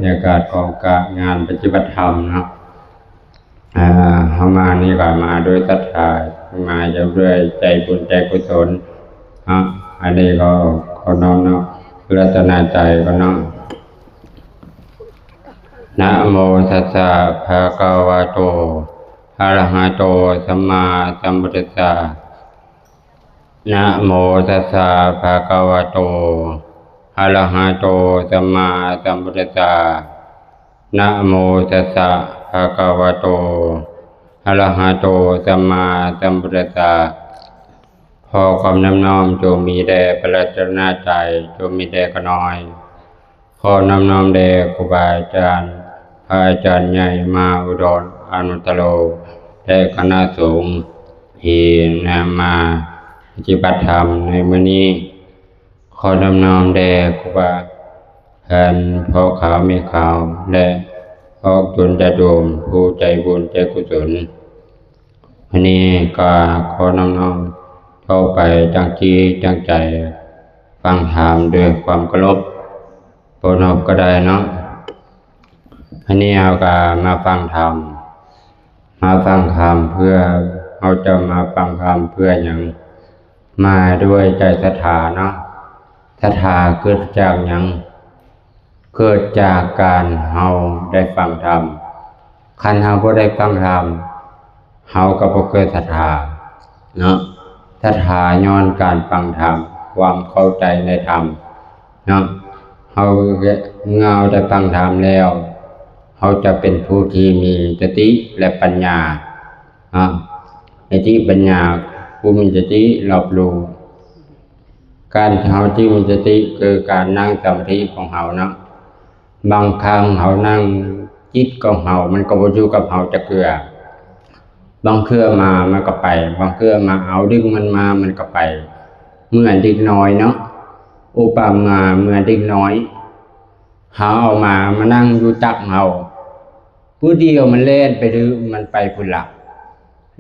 ຍາກາດຂອງການງານປະຕິບັດທຳເນາະ ເຮົາມານີ້ກໍມາດ້ວຍສັດທາ ມາດ້ວຍໃຈບຸນໃຈກຸສົນເນາະ. ອັນນີ້ກໍຂໍນ້ອມເນາະ ລັດຕະນາໄຕກໍເນາະ. ນະໂມຕັດສະ ພະຄະວະໂຕ ອະລະຫະໂຕ ສຳມາສຳພຸດທັດສະ. ນະໂມຕັດສະ ພະຄະວະໂຕ ອະລະຫະໂຕ ສຳມາສຳພຸດທັດສະ. ນະໂມຕັດສະ ພະຄະວະໂຕ ອະລະຫະໂຕ ສຳມາສຳພຸດທັດສະ. ຂໍຄວາມນອບນ້ອມ ຈົ່ງມີແດ່ພະລັດຕະນາໄຕ, ຈົ່ງມີແດ່ຂ້ານ້ອຍ. ຂໍນອບນ້ອມແດ່ຄູບາອາຈານ, ພະອາຈານໃຫຍ່ມະຫາອຸດອນອະນຸດຕະໂລ ແລະ ຄະນະສົງທີ່ນຳມາປະຕິບັດທຳໃນມື້ນີ້. ຂໍນອບນ້ອມແດ່ຄູບາອາຈານ ພໍ່ຂາວແມ່ຂາວ ແລະ ອອກຕົນຍາດໂຍມຜູ້ໃຈບຸນໃຈກຸສົນ. ວັນນີ້ກໍຂໍນ້ອມໆຕໍ່ໄປ ຕັ້ງຈິດຕັ້ງໃຈຟັງທຳດ້ວຍຄວາມເຄົາລົບ, ບໍ່ນັບກໍໄດ້ເນາະ. ວັນນີ້ເຮົາກໍມາຟັງທຳ, ມາຟັງທຳເພື່ອ, ເຮົາຈະມາຟັງທຳເພື່ອຫຍັງ? ມາດ້ວຍໃຈສັດທາເນາະ. ສັດທາເກີດຈາກຫຍັງ? ເກີດຈາກການເຮົາໄດ້ຟັງທຳ. ຄັນເຮົາບໍ່ໄດ້ຟັງທຳ, ເຮົາກໍບໍ່ເກີດສັດທາເນາະ. ສັດທາຍ້ອນການຟັງທຳ, ຄວາມເຂົ້າໃຈໃນທຳເນາະ. ເຮົາເມື່ອເຮົາໄດ້ຟັງທຳແລ້ວ, ເຮົາຈະເປັນຜູ້ທີ່ມີສະຕິ ແລະ ປັນຍາເນາະ. ສະຕິປັນຍາ, ຜູ້ມີສະຕິລອບຮູ້. ການເຮົາທີ່ມີສະຕິ ຄືການນັ່ງສະມາທິຂອງເຮົາເນາະ. ບາງຄັ້ງເຮົານັ່ງ, ຈິດຂອງເຮົາມັນກໍບໍ່ຢູ່ກັບເຮົາຈັກເທື່ອ. ບາງເທື່ອມາມັນກໍໄປ, ບາງເທື່ອມາເອົາດຶງມັນມາ ມັນກໍໄປ. ເໝືອນເດັກນ້ອຍເນາະ, ອຸປະມາເໝືອນເດັກນ້ອຍ, ເຮົາເອົາມາ, ມານັ່ງຢູ່ຕັກເຮົາ, ປຶດດຽວມັນແລ່ນໄປຖື, ມັນໄປພຸ້ນລະ.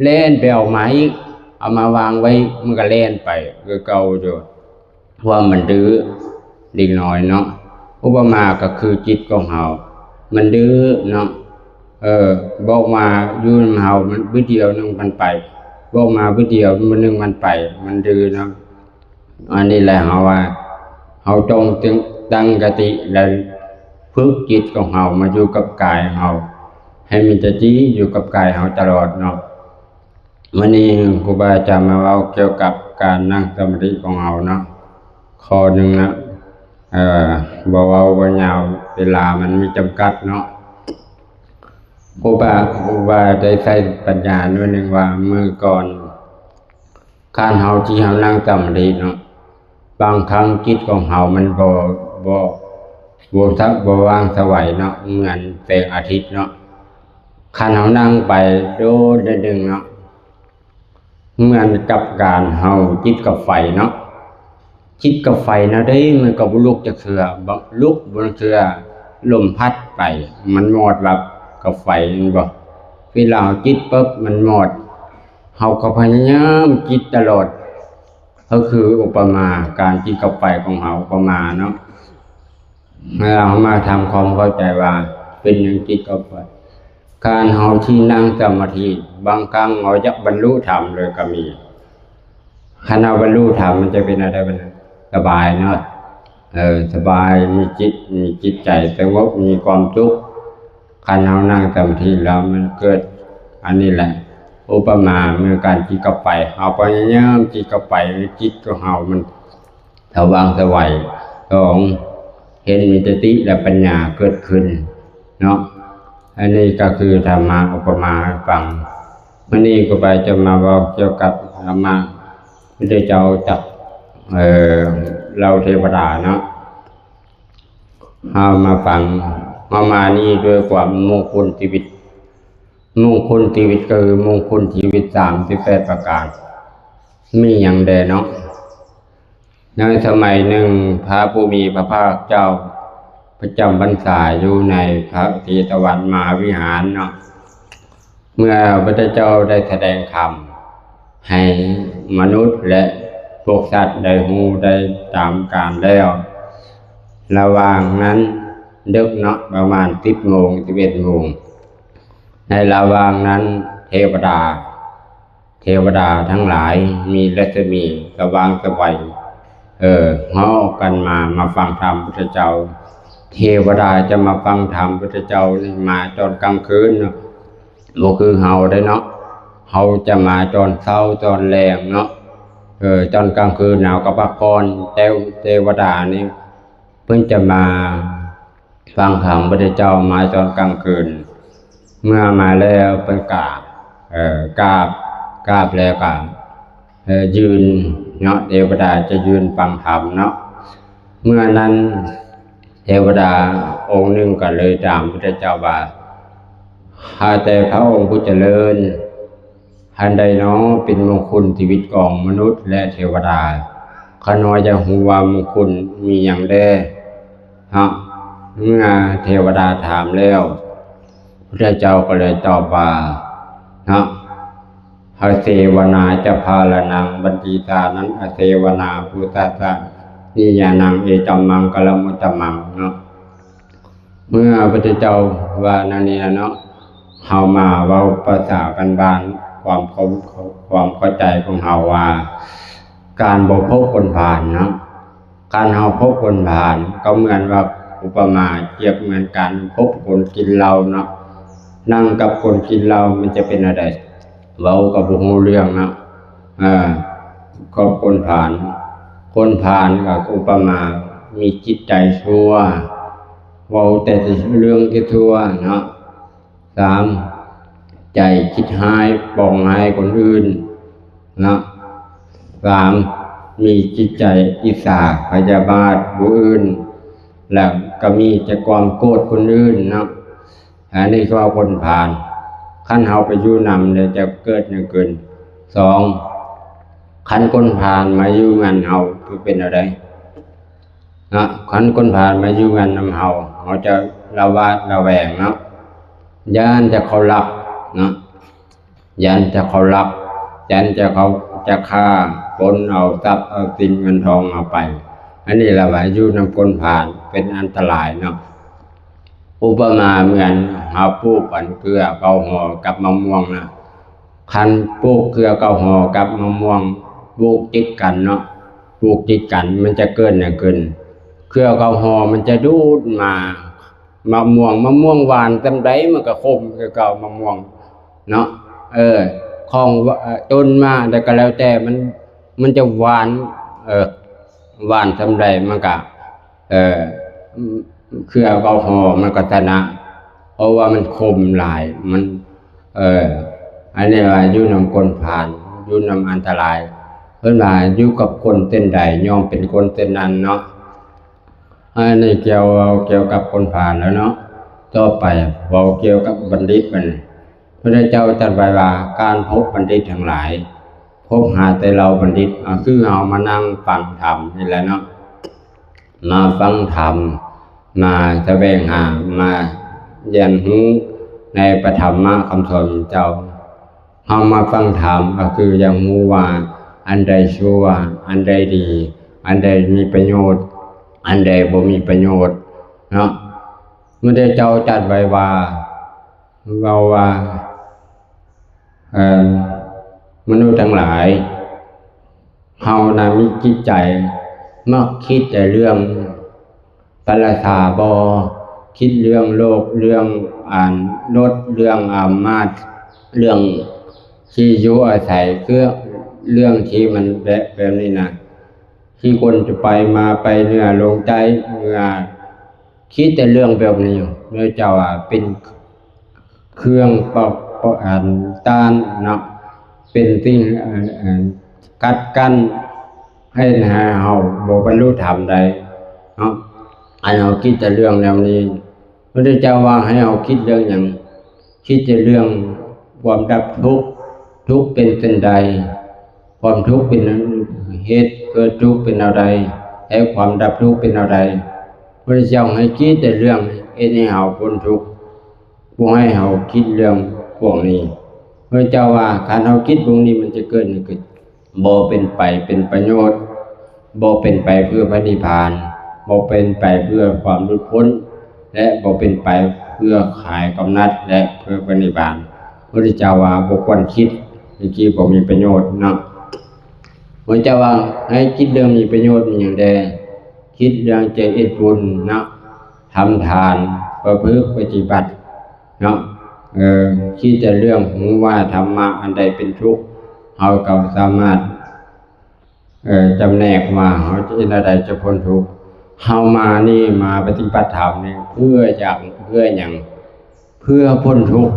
ແລ່ນໄປເອົາມາອີກ, ເອົາມາວາງໄວ້, ມັນກໍແລ່ນໄປຄືເກົ່າຢູ່. ເພາະວ່າມັນດື້ ເດັກນ້ອຍເນາະ. ອຸປະມາກໍຄືຈິດຂອງເຮົາ ມັນດື້ເນາະ. ເອີ ບອກມາຢູ່ນຳເຮົາ ມັນບຶດດຽວໜຶ່ງມັນໄປ, ບອກມາບຶດດຽວໜຶ່ງມັນໄປ, ມັນດື້ເນາະ. ອັນນີ້ແຫຼະເຮົາວ່າ ເຮົາຕ້ອງຕັ້ງສະຕິ ແລະ ຝຶກຈິດຂອງເຮົາມາຢູ່ກັບກາຍເຮົາ, ໃຫ້ມີສະຕິຢູ່ກັບກາຍເຮົາຕະຫຼອດເນາະ. ມື້ນີ້ຄູບາອາຈານມາເວົ້າກ່ຽວກັບການນັ່ງສະມາທິຂອງເຮົາເນາະ, ຂໍ້ໜຶ່ງນະ, ເອີ ບໍ່ເວົ້າບໍ່ຍາວ, ເວລາມັນມີຈຳກັດເນາະ. ຄູບາ, ຄູບາໄດ້ໃຊ້ປັນຍາໜ້ອຍໜຶ່ງວ່າ ມື້ກ່ອນ ການເຮົາທີ່ເຮົານັ່ງສະມາທິເນາະ, ບາງຄັ້ງຈິດຂອງເຮົາມັນບໍ່, ບໍ່, ບໍ່, ບໍ່ວ່າງໄສວເນາະ, ເໝືອນແສງອາທິດເນາະ. ຄັນເຮົານັ່ງໄປໂດນໜ້ອຍໜຶ່ງເນາະ, ເໝືອນກັບການເຮົາຈິດກັບໄຟເນາະ. ຈິດກັບໄຟແນວໃດມັນກໍບໍ່ລຸກຈັກເທື່ອ, ບໍ່ລຸກ, ບາງເທື່ອລົມພັດໄປ ມັນມອດວັບກັບໄຟແມ່ນບໍ່? ເວລາເຮົາຈິດປຶບ ມັນມອດ, ເຮົາກໍພະຍາຍາມຈິດຕະຫຼອດ. ກໍຄືອຸປະມາການຈິດກັບໄຟຂອງເຮົາ, ອຸປະມາເນາະ. ໃຫ້ເຮົາມາທຳຄວາມເຂົ້າໃຈວ່າເປັນຫຍັງຈິດກັບໄຟ. ການເຮົາທີ່ນັ່ງສະມາທິ ບາງຄັ້ງເຮົາຢາກບັນລຸທຳເລີຍກໍມີ. ຄັນເຮົາບັນລຸທຳມັນຈະເປັນແນວໃດບັດນີ້? ສະບາຍເນາະ, ເອີ ສະບາຍ, ມີຈິດ, ມີຈິດໃຈສະຫງົບ, ມີຄວາມສຸກ. ຄັນເຮົານັ່ງສະມາທິແລ້ວມັນເກີດອັນນີ້ແຫຼະ, ອຸປະມາເໝືອນການຈິດກັບໄຟ. ເຮົາພະຍາຍາມຈິດກັບໄຟ, ໃຫ້ຈິດຂອງເຮົາມັນ ສະຫວ່າງໄສໄວ. ສອງ, ເຫັນມີສະຕິ ແລະ ປັນຍາເກີດຂຶ້ນເນາະ. ອັນນີ້ກໍຄືທຳມະອຸປະມາໃຫ້ຟັງ. ມື້ນີ້ຄູບາຈະມາເວົ້າກ່ຽວກັບທຳມະ ພຸດທະເຈົ້າກັບ ເອີ ເຫຼົ່າເທວະດາເນາະ. ເຮົາມາຟັງ, ເຮົາມານີ້ດ້ວຍຄວາມມົງຄຸນຊີວິດ. ມົງຄຸນຊີວິດກໍຄືມົງຄຸນຊີວິດສາມສິບແປດປະການ. ມີຫຍັງແດ່ເນາະ? ໃນສະໄໝໜຶ່ງ ພະຜູ້ມີພະພາກເຈົ້າປະຈຳພັນສາຢູ່ໃນພະເຊຕະວັນມະຫາວິຫານເນາະ, ເມື່ອພະພຸດທະເຈົ້າໄດ້ສະແດງທຳໃຫ້ມະນຸດ ແລະ ພວກສັດໄດ້ຮູ້ໄດ້ຕາມການແລ້ວ, ລະຫວ່າງນັ້ນ ເດິກເນາະ ປະມານສິບໂມງ ສິບເອັດໂມງ. ໃນລະຫວ່າງນັ້ນ ເທວະດາ ເທວະດາທັງຫຼາຍມີລັດສະໝີສະຫວ່າງໄສວ ເອີ ເຮົາກັນມາ ມາຟັງທຳພຸດທະເຈົ້າ. ເທວະດາຈະມາຟັງທຳພຸດທະເຈົ້ານີ້ມາຕອນກາງຄືນເນາະ ບໍ່ຄືເຮົາເດ້ເນາະ. ເຮົາຈະມາຕອນເຊົ້າຕອນແລງເນາະ ເອີ ຕອນກາງຄືນເຮົາກໍພັກຜ່ອນ. ແຕ່ເທວະດານີ້ ເພິ່ນຈະມາຟັງທຳພຸດທະເຈົ້າມາຕອນກາງຄືນ. ເມື່ອມາແລ້ວເພິ່ນກາບ ເອີ ກາບ ກາບແລ້ວກໍ ເອີ ຢືນເນາະ ເທວະດາຈະຢືນຟັງທຳເນາະ. ເມື່ອນັ້ນເທວະດາອົງໜຶ່ງກໍເລີຍຖາມພຸດທະເຈົ້າວ່າ ຂ້າແຕ່ພະອົງຜູ້ຈະເລີນ ອັນໃດເນາະເປັນມົງຄຸນຊີວິດຂອງມະນຸດ ແລະ ເທວະດາ? ຂ້ານ້ອຍຢາກຮູ້ວ່າມົງຄຸນມີຫຍັງແດ່ເນາະ. ເມື່ອເທວະດາຖາມແລ້ວ ພຸດທະເຈົ້າກໍເລີຍຕອບວ່າເນາະ ອະເສວະນາຈະພາລະນັງ ບັນດີຕານັງ ອະເສວະນາ ປຸດຕະສະນິຍານັງ ເອຕັມມັງຄະລະມຸດຕະມັງເນາະ. ເມື່ອພະພຸດທະເຈົ້າວ່າແນວນີ້ແລ້ວເນາະ ເຮົາມາເວົ້າພາສາບ້ານໆ ຄວາມເຂົ້າ ຄວາມເຂົ້າໃຈຂອງເຮົາວ່າ ການບໍ່ພົບຄົນພານເນາະ. ການເຮົາພົບຄົນພານ ກໍເໝືອນວ່າ ອຸປະມາ ປຽບເໝືອນການພົບຄົນກິນເຫຼົ້າເນາະ. ນັ່ງກັບຄົນກິນເຫຼົ້າມັນຈະເປັນແນວໃດ? ເວົ້າກໍບໍ່ຮູ້ເລື່ອງເນາະ. ເອີ ກັບຄົນພານ ຄົນພານກໍອຸປະມາມີຈິດໃຈຊົ່ວ ເວົ້າແຕ່ເລື່ອງທີ່ຊົ່ວເນາະ. ສາມ ໃຈຄິດຮ້າຍ ປອງຮ້າຍຄົນອື່ນເນາະ. ສາມ ມີຈິດໃຈອິດສາພະຍາບາດຜູ້ອື່ນ ແລ້ວກໍມີແຕ່ຄວາມໂກດຄົນອື່ນເນາະ. ອັນນີ້ກໍຄົນພານ ຄັນເຮົາໄປຢູ່ນຳແລ້ວຈະເກີດຫຍັງຂຶ້ນ? ສອງ ຄັນຄົນພານມາຢູ່ເຮືອນເຮົາ ເປັນແນວໃດເນາະ? ຄັນຄົນພານມາຢູ່ເຮືອນນຳເຮົາ ເຮົາຈະລະຫວາດລະແວງເນາະ ຢ້ານແຕ່ເຂົາລັກເນາະ ຢ້ານແຕ່ເຂົາລັກ ຢ້ານແຕ່ເຂົາຈະຂ້າ ປົນເອົາຊັບເອົາສິນເງິນທອງເຮົາໄປ. ອັນນີ້ລະວ່າຢູ່ນຳຄົນພານເປັນອັນຕະລາຍເນາະ. ອຸປະມາເໝືອນເຮົາປູກອັນເກືອເຂົ້າຫໍກັບມະມ່ວງນະ. ຄັນປູກເກືອເຂົ້າຫໍກັບມະມ່ວງ ປູກຕິດກັນເນາະ ປູກຕິດກັນ ມັນຈະເກີດຫຍັງຂຶ້ນ? ເກືອເຂົ້າຫໍມັນຈະດູດມາ ມະມ່ວງ ມະມ່ວງຫວານສ່ຳໃດມັນກໍຂົມຄືເກົ່າ ມະມ່ວງເນາະ. ເອີ ຂອງ ເອີ ຕົ້ນມາໃດກໍແລ້ວແຕ່ ມັນ ມັນຈະຫວານ ເອີ ຫວານສ່ຳໃດມັນກໍ ເອີ ເຄືແອລກໍຮໍມັນກໍຊະນະ ເພາະວ່າມັນຂົມຫຼາຍ ມັນ ເອີ ອັນນີ້ວ່າຢູ່ນຳຄົນພານ ຢູ່ນຳອັນຕະລາຍ ເພິ່ນວ່າຢູ່ກັບຄົນເຊັ່ນໃດ ຍ່ອມເປັນຄົນເຊັ່ນນັ້ນເນາະ. ອັນນີ້ກ່ຽວ ເວົ້າກ່ຽວກັບຄົນພານແລ້ວເນາະ. ຕໍ່ໄປເວົ້າກ່ຽວກັບບັນດິດບັດນີ້. ພະພຸດທະເຈົ້າຕັດໄວ້ວ່າ ການພົບບັນດິດທັງຫຼາຍ ພົບຫາແຕ່ເຫຼົ່າບັນດິດ ກໍຄືເຮົາມານັ່ງຟັງທຳນີ້ແຫຼະເນາະ ມາຟັງທຳ ມາສະແຫວງຫາ ມາຮຽນຮູ້ໃນພະທຳມະຄຳສອນຂອງເຈົ້າ. ເຮົາມາຟັງທຳ ກໍຄືຢາກຮູ້ວ່າອັນໃດຊົ່ວ ອັນໃດດີ ອັນໃດມີປະໂຫຍດ ອັນໃດບໍ່ມີປະໂຫຍດເນາະ. ພະພຸດທະເຈົ້າຕັດໄວ້ວ່າ ເວົ້າວ່າ ເອີ ມະນຸດທັງຫຼາຍ ເຮົານະມີຈິດໃຈມັກຄິດແຕ່ເລື່ອງປະລາຊາບໍ ຄິດເລື່ອງໂລກ ເລື່ອງອັນລົດ ເລື່ອງອຳນາດ ເລື່ອງທີ່ຢູ່ອາໄສ ເລື່ອງ ເລື່ອງທີ່ມັນແບບ ແບບນີ້ນະ ທີ່ຄົນຈະໄປມາ ໄປເໜືອລົງໃຕ້ ເມື່ອ ຄິດແຕ່ເລື່ອງແບບນີ້ຢູ່ ເນາະ ເຈົ້າວ່າເປັນເຄື່ອງປະ ປະ ອັນ ຕ້ານເນາະ ເປັນສິ່ງ ອັນ ອັນ ກັດກັ້ນ ເຮັດໃຫ້ເຮົາບໍ່ບັນລຸທຳໄດ້ເນາະ. ອັນເຮົາຄິດແຕ່ເລື່ອງແນວນີ້ ພະພຸດທະເຈົ້າວ່າໃຫ້ເຮົາຄິດເລື່ອງຫຍັງ? ຄິດແຕ່ເລື່ອງຄວາມດັບທຸກ ທຸກເປັນເຊັ່ນໃດ? ຄວາມທຸກເປັນເຫດເກີດທຸກເປັນແນວໃດ ແລະ ຄວາມດັບທຸກເປັນແນວໃດ? ພະພຸດທະເຈົ້າໃຫ້ຄິດແຕ່ເລື່ອງເຮັດໃຫ້ເຮົາພົ້ນທຸກ ບໍ່ໃຫ້ເຮົາຄິດເລື່ອງພວກນີ້. ພະພຸດທະເຈົ້າວ່າ ຄັນເຮົາຄິດພວກນີ້ມັນຈະເກີດຫຍັງຂຶ້ນ? ບໍ່ເປັນໄປເປັນປະໂຫຍດ ບໍ່ເປັນໄປເພື່ອພະນິບພານ ບໍ່ເປັນໄປເພື່ອຄວາມຫຼຸດພົ້ນ ແລະ ບໍ່ເປັນໄປເພື່ອຂາຍກຳນັດ ແລະ ເພື່ອປະນິບານ. ພະພຸດທະເຈົ້າວ່າບໍ່ຄວນຄິດ ເປັນທີ່ບໍ່ມີປະໂຫຍດເນາະ. ພະພຸດທະເຈົ້າວ່າໃຫ້ຄິດເລື່ອງມີປະໂຫຍດມີຫຍັງແດ່? ຄິດເລື່ອງຈະເຮັດບຸນເນາະ, ທຳທານ, ປະພຶດປະຕິບັດເນາະ. ເອີ ຄິດແຕ່ເລື່ອງຮູ້ວ່າທຳມະອັນໃດເປັນທຸກ, ເຮົາກໍສາມາດ ເອີ ຈຳແນກວ່າເຮົາຈະເຮັດແນວໃດຈະພົ້ນທຸກ. ເຮົາມານີ້ ມາປະຕິບັດທຳນີ້ເພື່ອຫຍັງ? ເພື່ອຫຍັງ? ເພື່ອພົ້ນທຸກ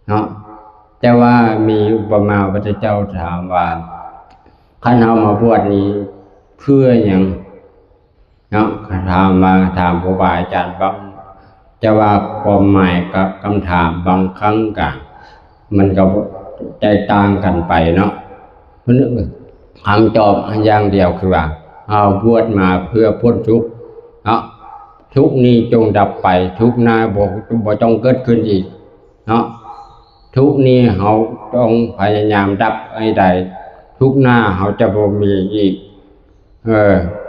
ເນາະ. ແຕ່ວ່າມີອຸປະມາ ພະພຸດທະເຈົ້າຖາມວ່າ ຄັນເຮົາມາບວດນີ້ເພື່ອຫຍັງ? ເນາະ ຖາມວ່າ ຖາມຄູບາອາຈານບາງ ແຕ່ວ່າຄວາມໝາຍກັບຄຳຖາມບາງຄັ້ງກະ ມັນກໍແຕກຕ່າງກັນໄປເນາະ. ຄຳຕອບອັນຢ່າງດຽວຄືວ່າ ເຮົາບວດມາເພື່ອພົ້ນທຸກເນາະ, ທຸກນີ້ຈົ່ງດັບໄປ, ທຸກໜ້າບໍ່ ບໍ່ຕ້ອງເກີດຂຶ້ນອີກເນາະ. ທຸກນີ້ເຮົາຕ້ອງພະຍາຍາມດັບໃຫ້ໄດ້, ທຸກໜ້າເຮົາຈະບໍ່ມີອີກ. ເອີ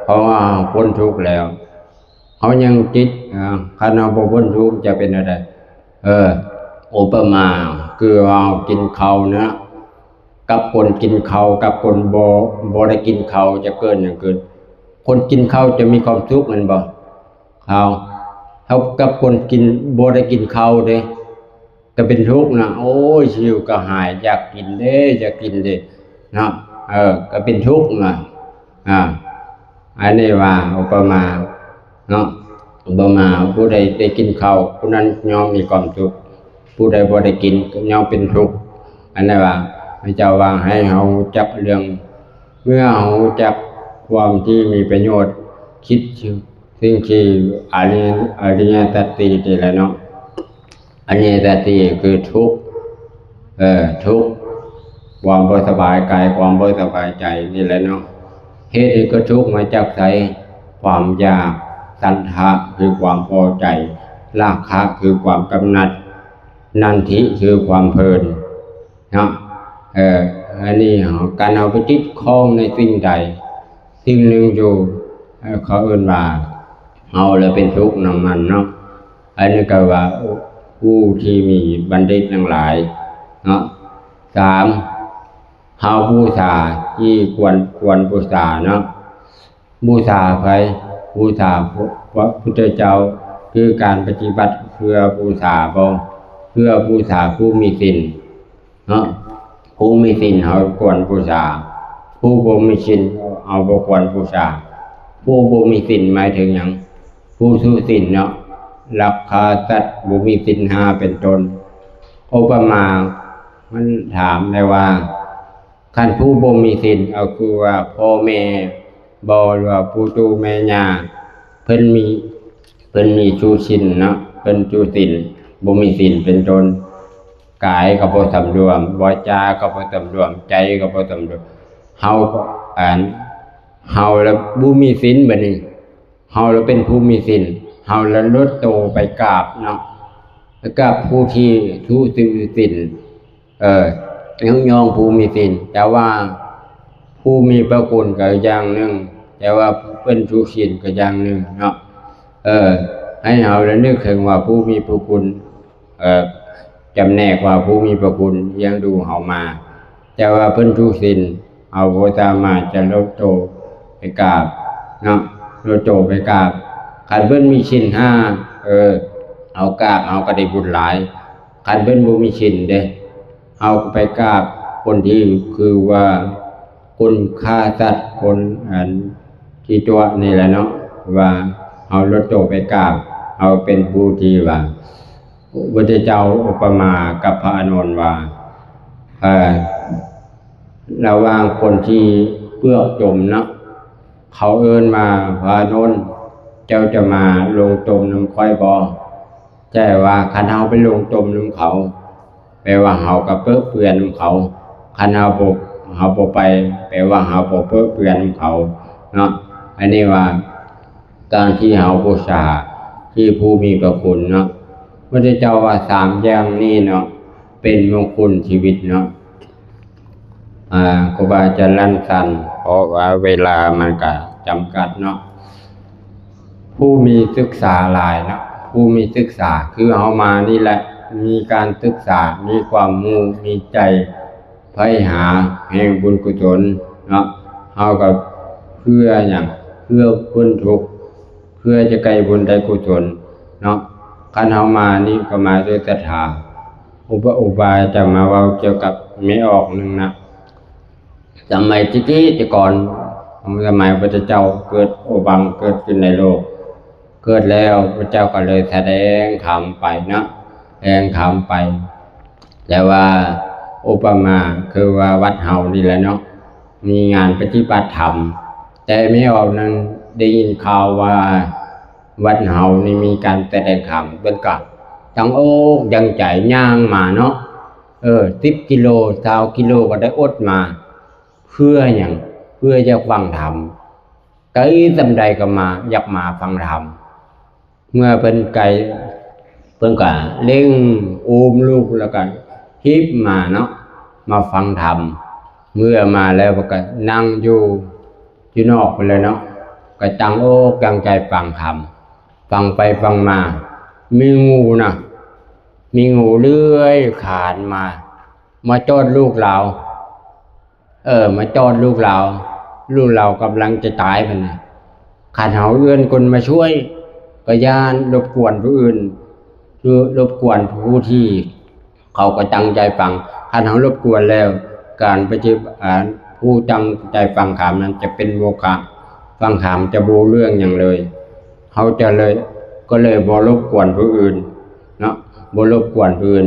ເພາະວ່າເຮົາພົ້ນທຸກແລ້ວ ເຮົາຍັງຕິດ ເອີ ຄັນເຮົາບໍ່ພົ້ນທຸກຈະເປັນແນວໃດ? ເອີ ອຸປະມາຄືເຮົາກິນເຂົ້ານະ ກັບຄົນກິນເຂົ້າ ກັບຄົນບໍ່ ບໍ່ໄດ້ກິນເຂົ້າ ຈະເກີດຫຍັງຂຶ້ນ? ຄົນກິນເຂົ້າຈະມີຄວາມສຸກແມ່ນບໍ່? ເຮົາ ເຮົາກັບຄົນກິນ ບໍ່ໄດ້ກິນເຂົ້າເດ້ ກໍເປັນທຸກນະ. ໂອ້ຍ ຫິວກະຫາຍ ຢາກກິນເດ້ ຢາກກິນເດ້ເນາະ. ເອີ ກໍເປັນທຸກນະ. ອາ ອັນນີ້ວ່າອຸປະມາເນາະ, ອຸປະມາ ຜູ້ໃດໄດ້ກິນເຂົ້າ ຜູ້ນັ້ນຍ່ອມມີຄວາມສຸກ, ຜູ້ໃດບໍ່ໄດ້ກິນກໍຍ່ອມເປັນທຸກ. ອັນນັ້ນວ່າ ພະເຈົ້າວ່າໃຫ້ເຮົາຮູ້ຈັກເລື່ອງ ເມື່ອເຮົາຮູ້ຈັກຄວາມທີ່ມີປະໂຫຍດ, ຄິດ ສິ່ງທີ່ອະລິ ອະລິຍະສັດສີ່ນີ້ແຫຼະເນາະ. ອະລິຍະສັດສີ່ຄືທຸກ ເອີ ທຸກ ຄວາມບໍ່ສະບາຍກາຍ ຄວາມບໍ່ສະບາຍໃຈນີ້ແຫຼະເນາະ. ເຫດແຫ່ງຄວາມທຸກມາຈາກໃສ? ຄວາມຢາກ, ສັນທະຄືຄວາມພໍໃຈ, ລາຄະຄືຄວາມກຳໜັດ, ນັນທິຄືຄວາມເພີນເນາະ. ເອີ ອັນນີ້ ການເຮົາໄປຕິດຂ້ອງໃນສິ່ງໃດ ສິ່ງໜຶ່ງຢູ່ ເອີ ເຂົາເອີ້ນວ່າເຮົາລະເປັນທຸກນຳມັນເນາະ. ອັນນີ້ກໍວ່າຜູ້ທີ່ມີບັນດິດທັງຫຼາຍເນາະ. ສາມ ເຮົາບູຊາທີ່ຄວນ ຄວນບູຊາເນາະ. ບູຊາໃຜ? ບູຊາພະ ພະພຸດທະເຈົ້າ ຄືການປະຕິບັດເພື່ອບູຊາບໍ່? ເພື່ອບູຊາຜູ້ມີສິນເນາະ. ຜູ້ມີສິນເຮົາຄວນບູຊາ, ຜູ້ບໍ່ມີສິນເຮົາບໍ່ຄວນບູຊາ. ຜູ້ບໍ່ມີສິນໝາຍເຖິງຫຍັງ? ຜູ້ທຸສິນເນາະ, ລັກຂ້າສັດ, ບໍ່ມີສິນຫ້າເປັນຕົ້ນ. ອຸປະມາມັນຖາມໄດ້ວ່າ ຄັນຜູ້ບໍ່ມີສິນ ເອົາຄືວ່າພໍ່ແມ່ບໍ່ ຫຼືວ່າປູ່ຕູ້ແມ່ຍ່າ ເພິ່ນມີ ເພິ່ນມີທຸສິນເນາະ, ເພິ່ນທຸສິນ ບໍ່ມີສິນເປັນຕົ້ນ, ກາຍກໍບໍ່ສຳລວມ, ວາຈາກໍບໍ່ສຳລວມ, ໃຈກໍບໍ່ສຳລວມ, ເຮົາກໍ ອັນ ເຮົາລະບໍ່ມີສິນ ບັດນີ້ ເຮົາລະເປັນຜູ້ມີສິນ, ເຮົາລະເລີດໂຕໄປກາບເນາະ, ໄປກາບຜູ້ທີ່ທຸສິນ, ເອີ ຍົກຍ້ອງຜູ້ມີສິນ, ແຕ່ວ່າຜູ້ມີພະຄຸນກໍຢ່າງໜຶ່ງ, ແຕ່ວ່າເພິ່ນທຸສິນກໍຢ່າງໜຶ່ງເນາະ. ເອີ ໃຫ້ເຮົາລະນຶກເຖິງວ່າຜູ້ມີພະຄຸນ, ເອີ ຈຳແນກວ່າຜູ້ມີພະຄຸນລ້ຽງດູເຮົາມາ, ແຕ່ວ່າເພິ່ນທຸສິນ ເຮົາບໍ່ສາມາດຈະເລີດໂຕໄປກາບເນາະ, ເລີດໂຕໄປກາບ. ຄັນເພິ່ນມີສິນຫ້າ ເອີ ເຮົາກາບ ເຮົາກໍໄດ້ບຸນຫຼາຍ. ຄັນເພິ່ນບໍ່ມີສິນເດ້ ເຮົາກໍໄປກາບຄົນທີ່ ຄືວ່າຄົນຂ້າສັດ ຄົນ ອັນ ທີ່ຕົວະນີ້ແຫຼະເນາະ, ວ່າເຮົາເລີດໂຕໄປກາບ ເຮົາເປັນຜູ້ທີ່ວ່າ ພະພຸດທະເຈົ້າອຸປະມາກັບພະອານົນວ່າ ເອີ ລະຫວ່າງຄົນທີ່ເປືອກຈົມເນາະ, ເຂົາເອີ້ນວ່າ ພະອານົນ ເຈົ້າຈະມາລົງຈົມນຳຂ້ອຍບໍ່? ແຕ່ວ່າຄັນເຮົາໄປລົງຈົມນຳເຂົາ ແປວ່າເຮົາກໍເປິເປື້ອນນຳເຂົາ, ຄັນເຮົາບໍ່ ເຮົາບໍ່ໄປ ແປວ່າເຮົາບໍ່ເປິເປື້ອນນຳເຂົາເນາະ. ອັນນີ້ວ່າ ການທີ່ເຮົາບູຊາທີ່ຜູ້ມີພະຄຸນເນາະ, ພະພຸດທະເຈົ້າວ່າສາມຢ່າງນີ້ເນາະ ເປັນມົງຄຸນຊີວິດເນາະ. ອາ ຄູບາອາຈານລັນສັນ ເພາະວ່າເວລາມັນກະຈຳກັດເນາະ, ຜູ້ມີສຶກສາຫຼາຍເນາະ ຜູ້ມີສຶກສາ ຄືເຮົາມານີ້ແຫຼະ ມີການສຶກສາ ມີຄວາມຮູ້ ມີໃຈໃຝ່ຫາແຫ່ງບຸນກຸສົນເນາະ ເຮົາກໍເພື່ອຫຍັງ? ເພື່ອພົ້ນທຸກ ເພື່ອຈະໄດ້ບຸນໄດ້ກຸສົນເນາະ ຄັນເຮົາມານີ້ກໍມາດ້ວຍສັດທາ. ອຸປະ ອຸປາຈະມາເວົ້າກ່ຽວກັບແມ່ອອກໜຶ່ງນະ ສະໄໝແຕ່ກີ້ແຕ່ກ່ອນ ສະໄໝພະເຈົ້າເກີດ ໂອບັງເກີດຂຶ້ນໃນໂລກ ເກີດແລ້ວພະເຈົ້າກໍເລີຍສະແດງທຳໄປເນາະ ສະແດງທຳໄປ ແຕ່ວ່າອຸປະມາຄືວ່າວັດເຮົານີ້ແຫຼະເນາະ ມີງານປະຕິບັດທຳ ແຕ່ແມ່ອອກນັ້ນໄດ້ຍິນຂ່າວວ່າວັດເຮົານີ້ມີການສະແດງທຳ ເພິ່ນກໍຕັ້ງອົກຕັ້ງໃຈຍ່າງມາເນາະ ເອີ ສິບກິໂລ ຊາວກິໂລກໍໄດ້ອົດມາ ເພື່ອຫຍັງ? ເພື່ອຢາກຟັງທຳ ໄກສ່ຳໃດກໍມາ ຢາກມາຟັງທຳ ເມື່ອເພິ່ນໄກ ເພິ່ນກໍເລັ່ງອູມລູກ ແລ້ວກໍຮີບມາເນາະ ມາຟັງທຳ ເມື່ອມາແລ້ວເພິ່ນກໍນັ່ງຢູ່ ຢູ່ນອກພຸ້ນແຫຼະເນາະ ກໍຕັ້ງອົກຕັ້ງໃຈຟັງທຳ ຟັງໄປຟັງມາ ມີງູນະ ມີງູເລື່ອຍຄານມາ ມາຈອດລູກລາວ ເອີ ມາຈອດລູກລາວ ລູກລາວກຳລັງຈະຕາຍຫັ້ນນະ ຄັນເຮົາເອີ້ນຄົນມາຊ່ວຍ ກໍຢ້ານລົບກວນຜູ້ອື່ນ ຄືລົບກວນຜູ້ທີ່ເຂົາກໍຕັ້ງໃຈຟັງ ຄັນເຮົາລົບກວນແລ້ວ ການປະຕິ ອາ ຜູ້ຕັ້ງໃຈຟັງທຳນັ້ນຈະເປັນໂມຄະ ຟັງທຳຈະບໍ່ຮູ້ເລື່ອງຫຍັງເລີຍ ເຮົາຈະເລີຍ ກໍເລີຍບໍ່ລົບກວນຜູ້ອື່ນເນາະ ບໍ່ລົບກວນຜູ້ອື່ນ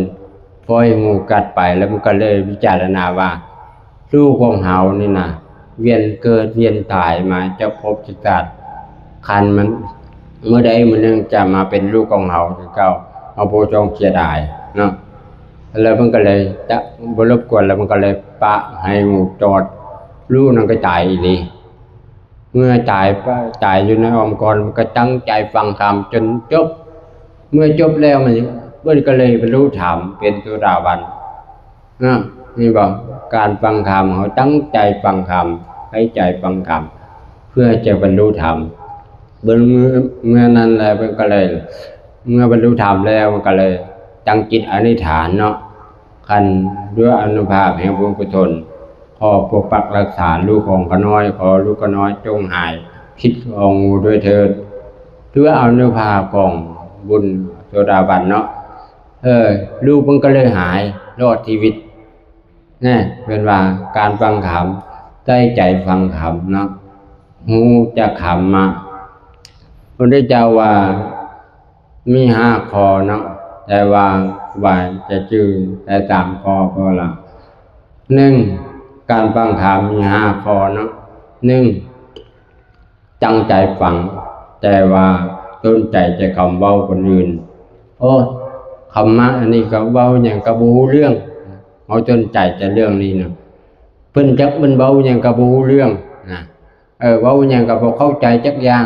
ປ່ອຍງູກັດໄປ ແລ້ວມັນກໍເລີຍວິຈາລະນາວ່າ ລູກຂອງເຮົານີ້ນະ ວຽນເກີດວຽນຕາຍມາຈັກພົບຈັກຊາດ ຄັນມັນ ມື້ໃດມື້ໜຶ່ງຈະມາເປັນລູກຂອງເຮົາຄືເກົ່າ ເຮົາບໍ່ຕ້ອງເສຍດາຍເນາະ ແລ້ວມັນກໍເລີຍຈະບໍ່ລົບກວນ ແລ້ວມັນກໍເລີຍປະໃຫ້ງູຈອດ ລູກນັ້ນກໍຕາຍອີ່ຫຼີ. ເມື່ອຕາຍ ຕາຍຢູ່ໃນອ້ອມກອດ ມັນກໍຕັ້ງໃຈຟັງທຳຈົນຈົບ ເມື່ອຈົບແລ້ວມັນ ເພິ່ນກໍເລີຍບັນລຸທຳເປັນໂສດາບັນ ນະ ເຫັນບໍ່? ການຟັງທຳ ເຮົາຕັ້ງໃຈຟັງທຳ ໃຫ້ໃຈຟັງທຳ ເພື່ອຈະບັນລຸທຳ ເບິ່ງເມື່ອ ເມື່ອນັ້ນແລ້ວເພິ່ນກໍເລີຍ ເມື່ອບັນລຸທຳແລ້ວ ມັນກໍເລີຍຕັ້ງຈິດອະທິຖານເນາະ ຄັນດ້ວຍອານຸພາບແຫ່ງບຸນກຸສົນ ຂໍປົກປັກຮັກສາລູກຂອງຂ້ານ້ອຍ ຂໍລູກຂ້ານ້ອຍຈົ່ງຫາຍພິດຂອງງູດ້ວຍເທີ້ນ ດ້ວຍອານຸພາບຂອງບຸນໂສດາບັນເນາະ ເອີ ລູກເພິ່ນກໍເລີຍຫາຍ ລອດຊີວິດ ແນ່ ເພິ່ນວ່າການຟັງທຳ ໃສ່ໃຈຟັງທຳເນາະ ຮູ້ຈັກທຳມະ ພະພຸດທະເຈົ້າວ່າມີຫ້າຂໍ້ເນາະ ແຕ່ວ່າ ວ່າຈະຈື່ແຕ່ສາມຂໍ້ພໍລະ ໜຶ່ງ ການຟັງທຳມີຫ້າຂໍ້ເນາະ ໜຶ່ງ ຕັ້ງໃຈຟັງ ແຕ່ວ່າສົນໃຈແຕ່ຄຳເວົ້າຄົນອື່ນ ໂອ້ ທຳມະອັນນີ້ກໍເວົ້າຫຍັງກໍບໍ່ຮູ້ເລື່ອງ ເຮົາສົນໃຈແຕ່ເລື່ອງນີ້ນະ ເພິ່ນຈັກເພິ່ນເວົ້າຫຍັງກໍບໍ່ຮູ້ເລື່ອງນະ ເອີ ເວົ້າຫຍັງກໍບໍ່ເຂົ້າໃຈຈັກຢ່າງ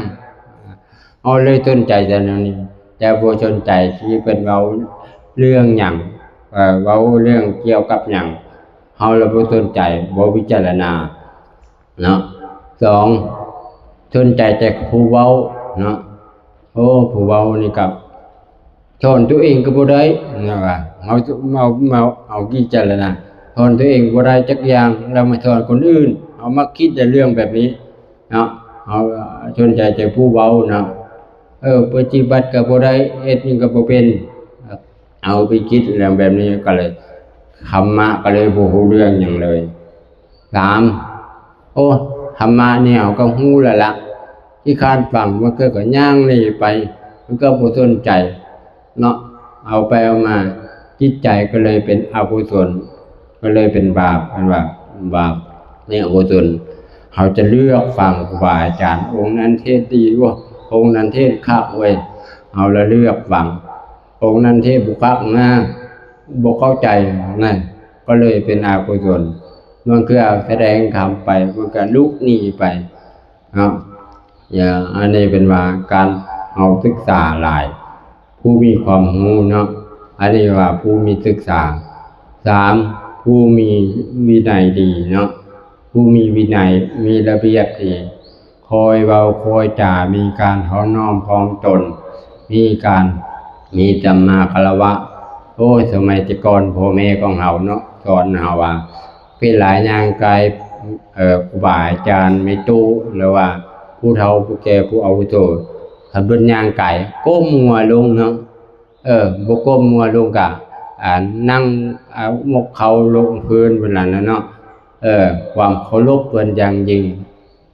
ເຮົາເລີຍສົນໃຈແຕ່ແນວນີ້ ແຕ່ບໍ່ສົນໃຈທີ່ເພິ່ນເວົ້າເລື່ອງຫຍັງ ເອີ ເວົ້າເລື່ອງກ່ຽວກັບຫຍັງ ເຮົາລະບໍ່ສົນໃຈ ບໍ່ພິຈາລະນາ ເນາະ ສອງ ສົນໃຈແຕ່ຜູ້ເວົ້າເນາະ ໂອ້ ຜູ້ເວົ້ານີ້ກໍສອນຕົວເອງກໍບໍ່ໄດ້ນະວ່າ ເຮົາ ເຮົາ ເຮົາ ເຮົາພິຈາລະນາ ສອນຕົວເອງບໍ່ໄດ້ຈັກຢ່າງ ແລ້ວມາສອນຄົນອື່ນ ເຮົາມັກຄິດແຕ່ເລື່ອງແບບນີ້ເນາະ ເຮົາສົນໃຈແຕ່ຜູ້ເວົ້າເນາະ ເອີ ປະຕິບັດກໍບໍ່ໄດ້ ເຮັດຫຍັງກໍບໍ່ເປັນ ເຮົາໄປຄິດເລື່ອງແບບນີ້ກໍເລີຍ ທຳມະກໍເລີຍບໍ່ຮູ້ເລື່ອງຫຍັງເລີຍ. ສາມ ໂອ້ ທຳມະນີ້ເຮົາກໍຮູ້ແລ້ວລະ ຂີ້ຄ້ານຟັງ ບາງເທື່ອກໍຍ່າງໜີໄປ ມັນກໍບໍ່ສົນໃຈເນາະ ເອົາໄປເອົາມາ ຈິດໃຈກໍເລີຍເປັນອະກຸສົນ ກໍເລີຍເປັນບາບ ເພິ່ນວ່າບາບ ນີ້ອະກຸສົນ ເຮົາຈະເລືອກຟັງຄູບາອາຈານ ອົງນັ້ນເທດດີເວີຍ ອົງນັ້ນເທດຄັກເວີຍ ເຮົາລະເລືອກຟັງ ອົງນັ້ນເທດບໍ່ຄັກນາ ບໍ່ເຂົ້າໃຈນະ ກໍເລີຍເປັນອະກຸສົນ ບາງເທື່ອສະແດງທຳໄປ ມັນກໍລຸກໜີໄປເນາະ ຢ່າ ອັນນີ້ເພິ່ນວ່າການເຮົາສຶກສາຫຼາຍ ຜູ້ມີຄວາມຮູ້ເນາະ ອັນນີ້ວ່າຜູ້ມີສຶກສາ. ສາມ ຜູ້ມີວິໄນດີເນາະ ຜູ້ມີວິໄນ ມີລະບຽບດີ ຄ່ອຍເວົ້າຄ່ອຍຈາ ມີການຖອນນ້ອມຖ່ອມຕົນ ມີການ ມີສັມມາຄາລະວະ. ໂອ້ຍ ສະໄໝແຕ່ກ່ອນພໍ່ແມ່ຂອງເຮົາເນາະ ສອນເຮົາວ່າ ເວລາຍ່າງກາຍ ເອີ ຄູບາອາຈານ ແມ່ຕູ້ ຫຼືວ່າຜູ້ເຖົ້າຜູ້ແກ່ຜູ້ອາວຸໂສ ຄັນເພິ່ນຍ່າງກາຍ ກົ້ມຫົວລົງເນາະ ເອີ ບໍ່ກົ້ມຫົວລົງກະ ອ່າ ນັ່ງ ເອົາໝົກເຂົ່າລົງພື້ນພຸ້ນລະເນາະ ເອີ ຄວາມເຄົາລົບເພິ່ນຢ່າງຍິ່ງ.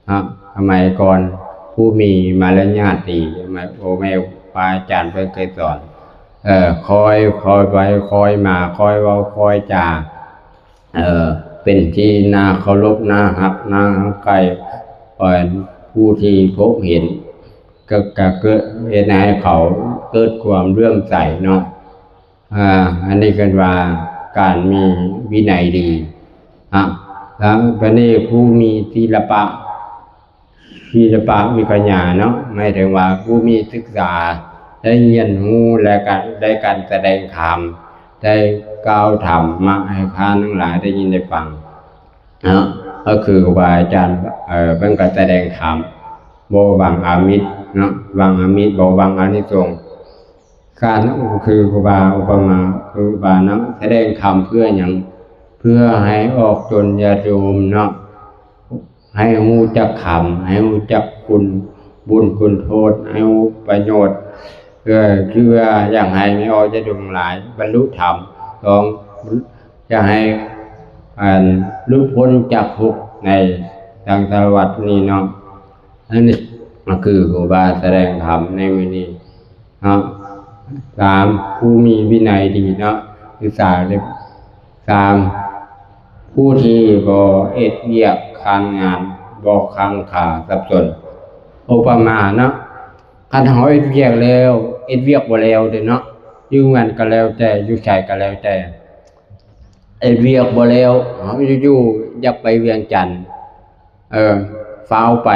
ເນາະ ສະໄໝກ່ອນຜູ້ມີມາລະຍາດດີ ສະໄໝພໍ່ແມ່ຄູບາອາຈານເພິ່ນເຄີຍສອນ ເອີ ຄອຍ ຄອຍໄປ ຄອຍມາ ຄອຍເວົ້າ ຄອຍຈາ ເອີ ເປັນທີ່ໜ້າເຄົາລົບ ໜ້າຮັກ ໜ້າຮັກໃຄ່ ເອີ ຜູ້ທີ່ພົບເຫັນ ກໍ ກໍເກີດ ເຮັດໃຫ້ເຂົາເກີດຄວາມເຫຼື້ອມໃສເນາະ. ອ່າ ອັນນີ້ເອີ້ນວ່າການມີວິໄນດີ ອ່າ ແລ້ວບາດນີ້ຜູ້ມີສິລະປະ ສິລະປະວິກະຍາເນາະ ໝາຍເຖິງວ່າຜູ້ມີສຶກສາ ໄດ້ຮຽນຮູ້ ແລະ ກະໄດ້ການສະແດງທຳ ໄດ້ກ່າວທຳມະໃຫ້ທ່ານທັງຫຼາຍໄດ້ຍິນໄດ້ຟັງເນາະ ກໍຄືຄູບາອາຈານ ເອີ ເພິ່ນກໍສະແດງທຳ ບໍ່ຫວັງອາມິດເນາະ ຫວັງອາມິດ ບໍ່ຫວັງອານິສົງ ການຄືຄູບາ ອຸປະມາຄືຄູບາເນາະ ສະແດງທຳເພື່ອຫຍັງ? ເພື່ອໃຫ້ອອກຕົນຍາດໂຍມເນາະ ໃຫ້ຮູ້ຈັກທຳ ໃຫ້ຮູ້ຈັກຄຸນບຸນຄຸນໂທດ ໃຫ້ຮູ້ປະໂຫຍດ ເພື່ອ ເພື່ອຢາກໃຫ້ມີອອກຍາດໂຍມຫຼາຍ ບັນລຸທຳ ສອງ ຢາກໃຫ້ ອັນ ຫຼຸດພົ້ນຈາກທຸກໃນສັງສາລະວັດນີ້ເນາະ. ອັນນີ້ກໍຄືຄູບາສະແດງທຳໃນມື້ນີ້ເນາະ. ສາມ ຜູ້ມີວິໄນດີເນາະ ສຶກສາເລັບ. ສາມ ຜູ້ທີ່ບໍ່ເຮັດວຽກຄ້າງງານ ບໍ່ຄ້າງຄາສັບສົນ. ອຸປະມາເນາະ ຄັນເຮົາເຮັດວຽກແລ້ວ ເຮັດວຽກບໍ່ແລ້ວເດ້ເນາະ ຢູ່ເຮືອນກໍແລ້ວແຕ່ ຢູ່ໃສກໍແລ້ວແຕ່ ເຮັດວຽກບໍ່ແລ້ວ ເຮົາຢູ່ໆ ຢາກໄປວຽງຈັນ ເອີ ຟ້າວໄປ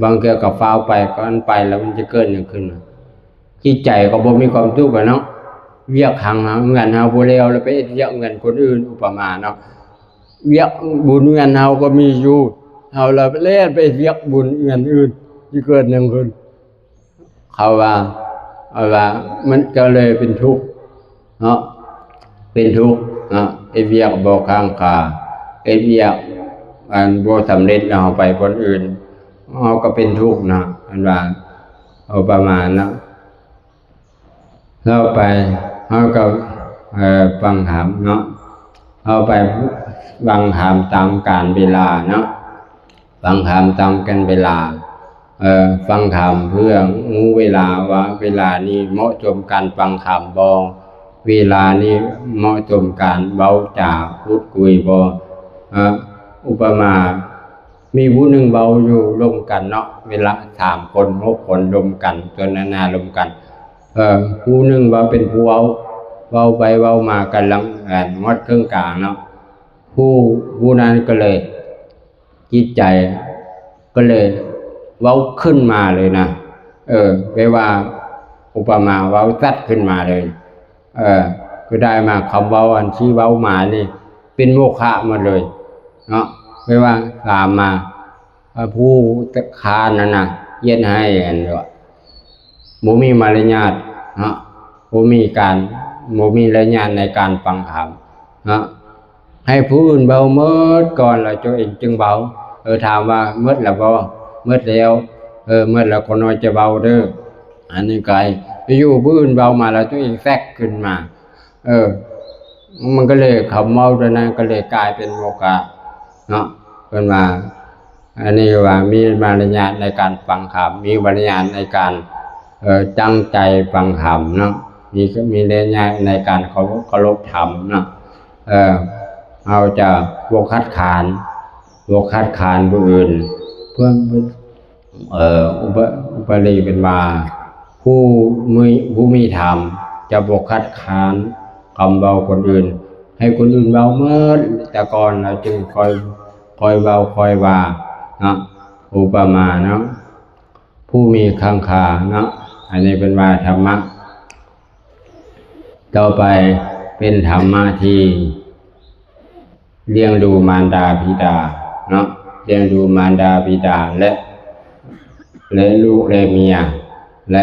ບາງເທື່ອກໍຟ້າວໄປ ຄັນໄປແລ້ວມັນຈະເກີດຫຍັງຂຶ້ນ? ຈິດໃຈກໍບໍ່ມີຄວາມສຸກແລ້ວເນາະ ວຽກຂ້າງເຮືອນເຮົາບໍ່ແລ້ວ ແລ້ວໄປເຮັດວຽກເຮືອນຄົນອື່ນ ອຸປະມາເນາະ ວຽກບຸນເຮືອນເຮົາກໍມີຢູ່ ເຮົາລະແລ່ນໄປເຮັດວຽກບຸນເຮືອນອື່ນ ຊິເກີດຫຍັງຂຶ້ນ? ເຂົາວ່າ ເຂົາວ່າມັນກໍເລີຍເປັນທຸກເນາະ ເປັນທຸກເນາະ ເຮັດວຽກບໍ່ຄ້າງຄາ ເຮັດວຽກອັນບໍ່ສຳເລັດ ແລ້ວເຮົາໄປບ່ອນອື່ນ ເຮົາກໍເປັນທຸກເນາະ ເພິ່ນວ່າ ເອົາປະມານເນາະ. ເຮົາໄປ ເຮົາກໍ ເອີ ຟັງທຳເນາະ ເຮົາໄປຟັງທຳຕາມການເວລາເນາະ ຟັງທຳຕາມການເວລາ ເອີ ຟັງທຳເພື່ອຮູ້ເວລາວ່າເວລານີ້ເໝາະສົມການຟັງທຳບໍ່? ເວລານີ້ເໝາະສົມການເວົ້າຈາພູດຄຸຍບໍ່? ເອີ ອຸປະມາ ມີຜູ້ໜຶ່ງເວົ້າຢູ່ລົມກັນເນາະ ເວລາສາມຄົນ ຫົກຄົນລົມກັນ ສົນທະນາລົມກັນ ເອີ ຜູ້ໜຶ່ງເວົ້າເປັນຜູ້ເວົ້າ ເວົ້າໄປເວົ້າມາກຳລັງ ເອີ ຮອດເຄິ່ງກາງເນາະ ຜູ້ ຜູ້ນັ້ນກໍເລີຍ ຈິດໃຈກໍເລີຍເວົ້າຂຶ້ນມາເລີຍນະ ເອີ ແປວ່າອຸປະມາເວົ້າຊັດຂຶ້ນມາເລີຍ ເອີ ຄືໄດ້ມາຄຳເວົ້າອັນທີ່ເວົ້າມານີ້ເປັນໂມຄະໝົດເລີຍເນາະ ແປວ່າຖາມມາ ເອີ ຜູ້ຄ້ານນັ້ນນະ ຢ້ຽນໃຫ້ອັນ ບໍ່ມີມາລະຍາດເນາະ ບໍ່ມີການ ບໍ່ມີມາລະຍາດໃນການຟັງທຳເນາະ ໃຫ້ຜູ້ອື່ນເວົ້າໝົດກ່ອນ ແລ້ວຕົວເອງຈຶ່ງເວົ້າ ເອີ ຖາມວ່າໝົດແລ້ວບໍ່? ໝົດແລ້ວ ເອີ ໝົດແລ້ວ ຂ້ານ້ອຍຈະເວົ້າເດີ ອັນນີ້ກາຍຢູ່ຜູ້ອື່ນເວົ້າມາ ແລ້ວຕົວເອງແຊກຂຶ້ນມາ ເອີ ມັນກໍເລີຍ ຄຳເວົ້າຕົວນັ້ນກໍເລີຍກາຍເປັນໂມຄະເນາະ ເພິ່ນວ່າ ອັນນີ້ວ່າມີມາລະຍາດໃນການຟັງທຳ ມີມາລະຍາດໃນການ ເອີ ຕັ້ງໃຈຟັງທຳເນາະ ມີ ມີມາລະຍາດໃນການເຄົາ ເຄົາລົບທຳເນາະ ເອີ ເຮົາຈະບໍ່ຂັດຂານ ບໍ່ຂັດຂານຜູ້ອື່ນ ເພື່ອ ເອີ ອຸປະ ອຸປະລີເພິ່ນວ່າ ຜູ້ມີ ຜູ້ມີທຳຈະບໍ່ຂັດຂານຄຳເວົ້າຄົນອື່ນ ໃຫ້ຄົນອື່ນເວົ້າໝົດ ແຕ່ກ່ອນ ແລ້ວຈຶ່ງຄ່ອຍ ຄ່ອຍເວົ້າຄ່ອຍວ່າເນາະ ອຸປະມາເນາະ ຜູ້ມີຄັງຄາເນາະ ອັນນີ້ເພິ່ນວ່າທຳມະ. ຕໍ່ໄປເປັນທຳມະທີ່ລ້ຽງດູມານດາບິດາເນາະ ລ້ຽງດູມານດາບິດາ ແລະ ແລະ ລູກ ແລະ ເມຍ ແລະ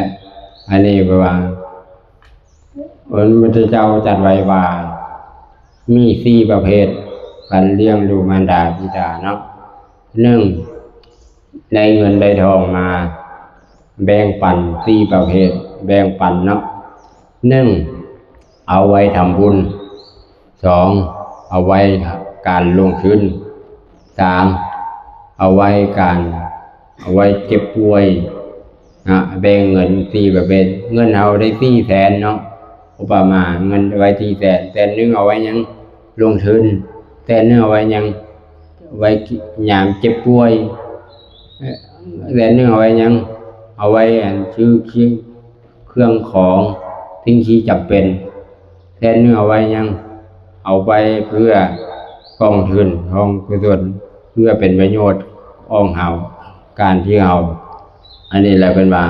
ອັນນີ້ແປວ່າ ພະພຸດທະເຈົ້າຕັດໄວ້ວ່າ ມີສີ່ປະເພດການລ້ຽງດູມານດາບິດາເນາະ. ໜຶ່ງ ໄດ້ເງິນໄດ້ທອງມາ ແບ່ງປັນ ສີ່ປະເພດ ແບ່ງປັນເນາະ. ໜຶ່ງ ເອົາໄວ້ທຳບຸນ. ສອງ ເອົາໄວ້ການລົງທຶນ. ສາມ ເອົາໄວ້ການ ເອົາໄວ້ເຈັບປ່ວຍນະ. ແບ່ງເງິນສີ່ປະເພດ. ເງິນເຮົາໄດ້ສີ່ແສນເນາະ ອຸປະມາ ເງິນໄວ້ສີ່ແສນ. ແສນໜຶ່ງເອົາໄວ້ຫຍັງ? ລົງທຶນ. ແສນໜຶ່ງເອົາໄວ້ຫຍັງ? ໄວ້ຍາມເຈັບປ່ວຍ. ແສນໜຶ່ງເອົາໄວ້ຫຍັງ? ເອົາໄວ້ອັນຊື້ ເຄື່ອງຂອງ ສິ່ງທີ່ຈຳເປັນ. ແສນໜຶ່ງເອົາໄວ້ຫຍັງ? ເອົາໄວ້ເພື່ອກອງທຶນກອງກຸສົນ ເພື່ອເປັນປະໂຫຍດຂອງເຮົາ ການທີ່ເຮົາ ອັນນີ້ແຫຼະເພິ່ນວ່າ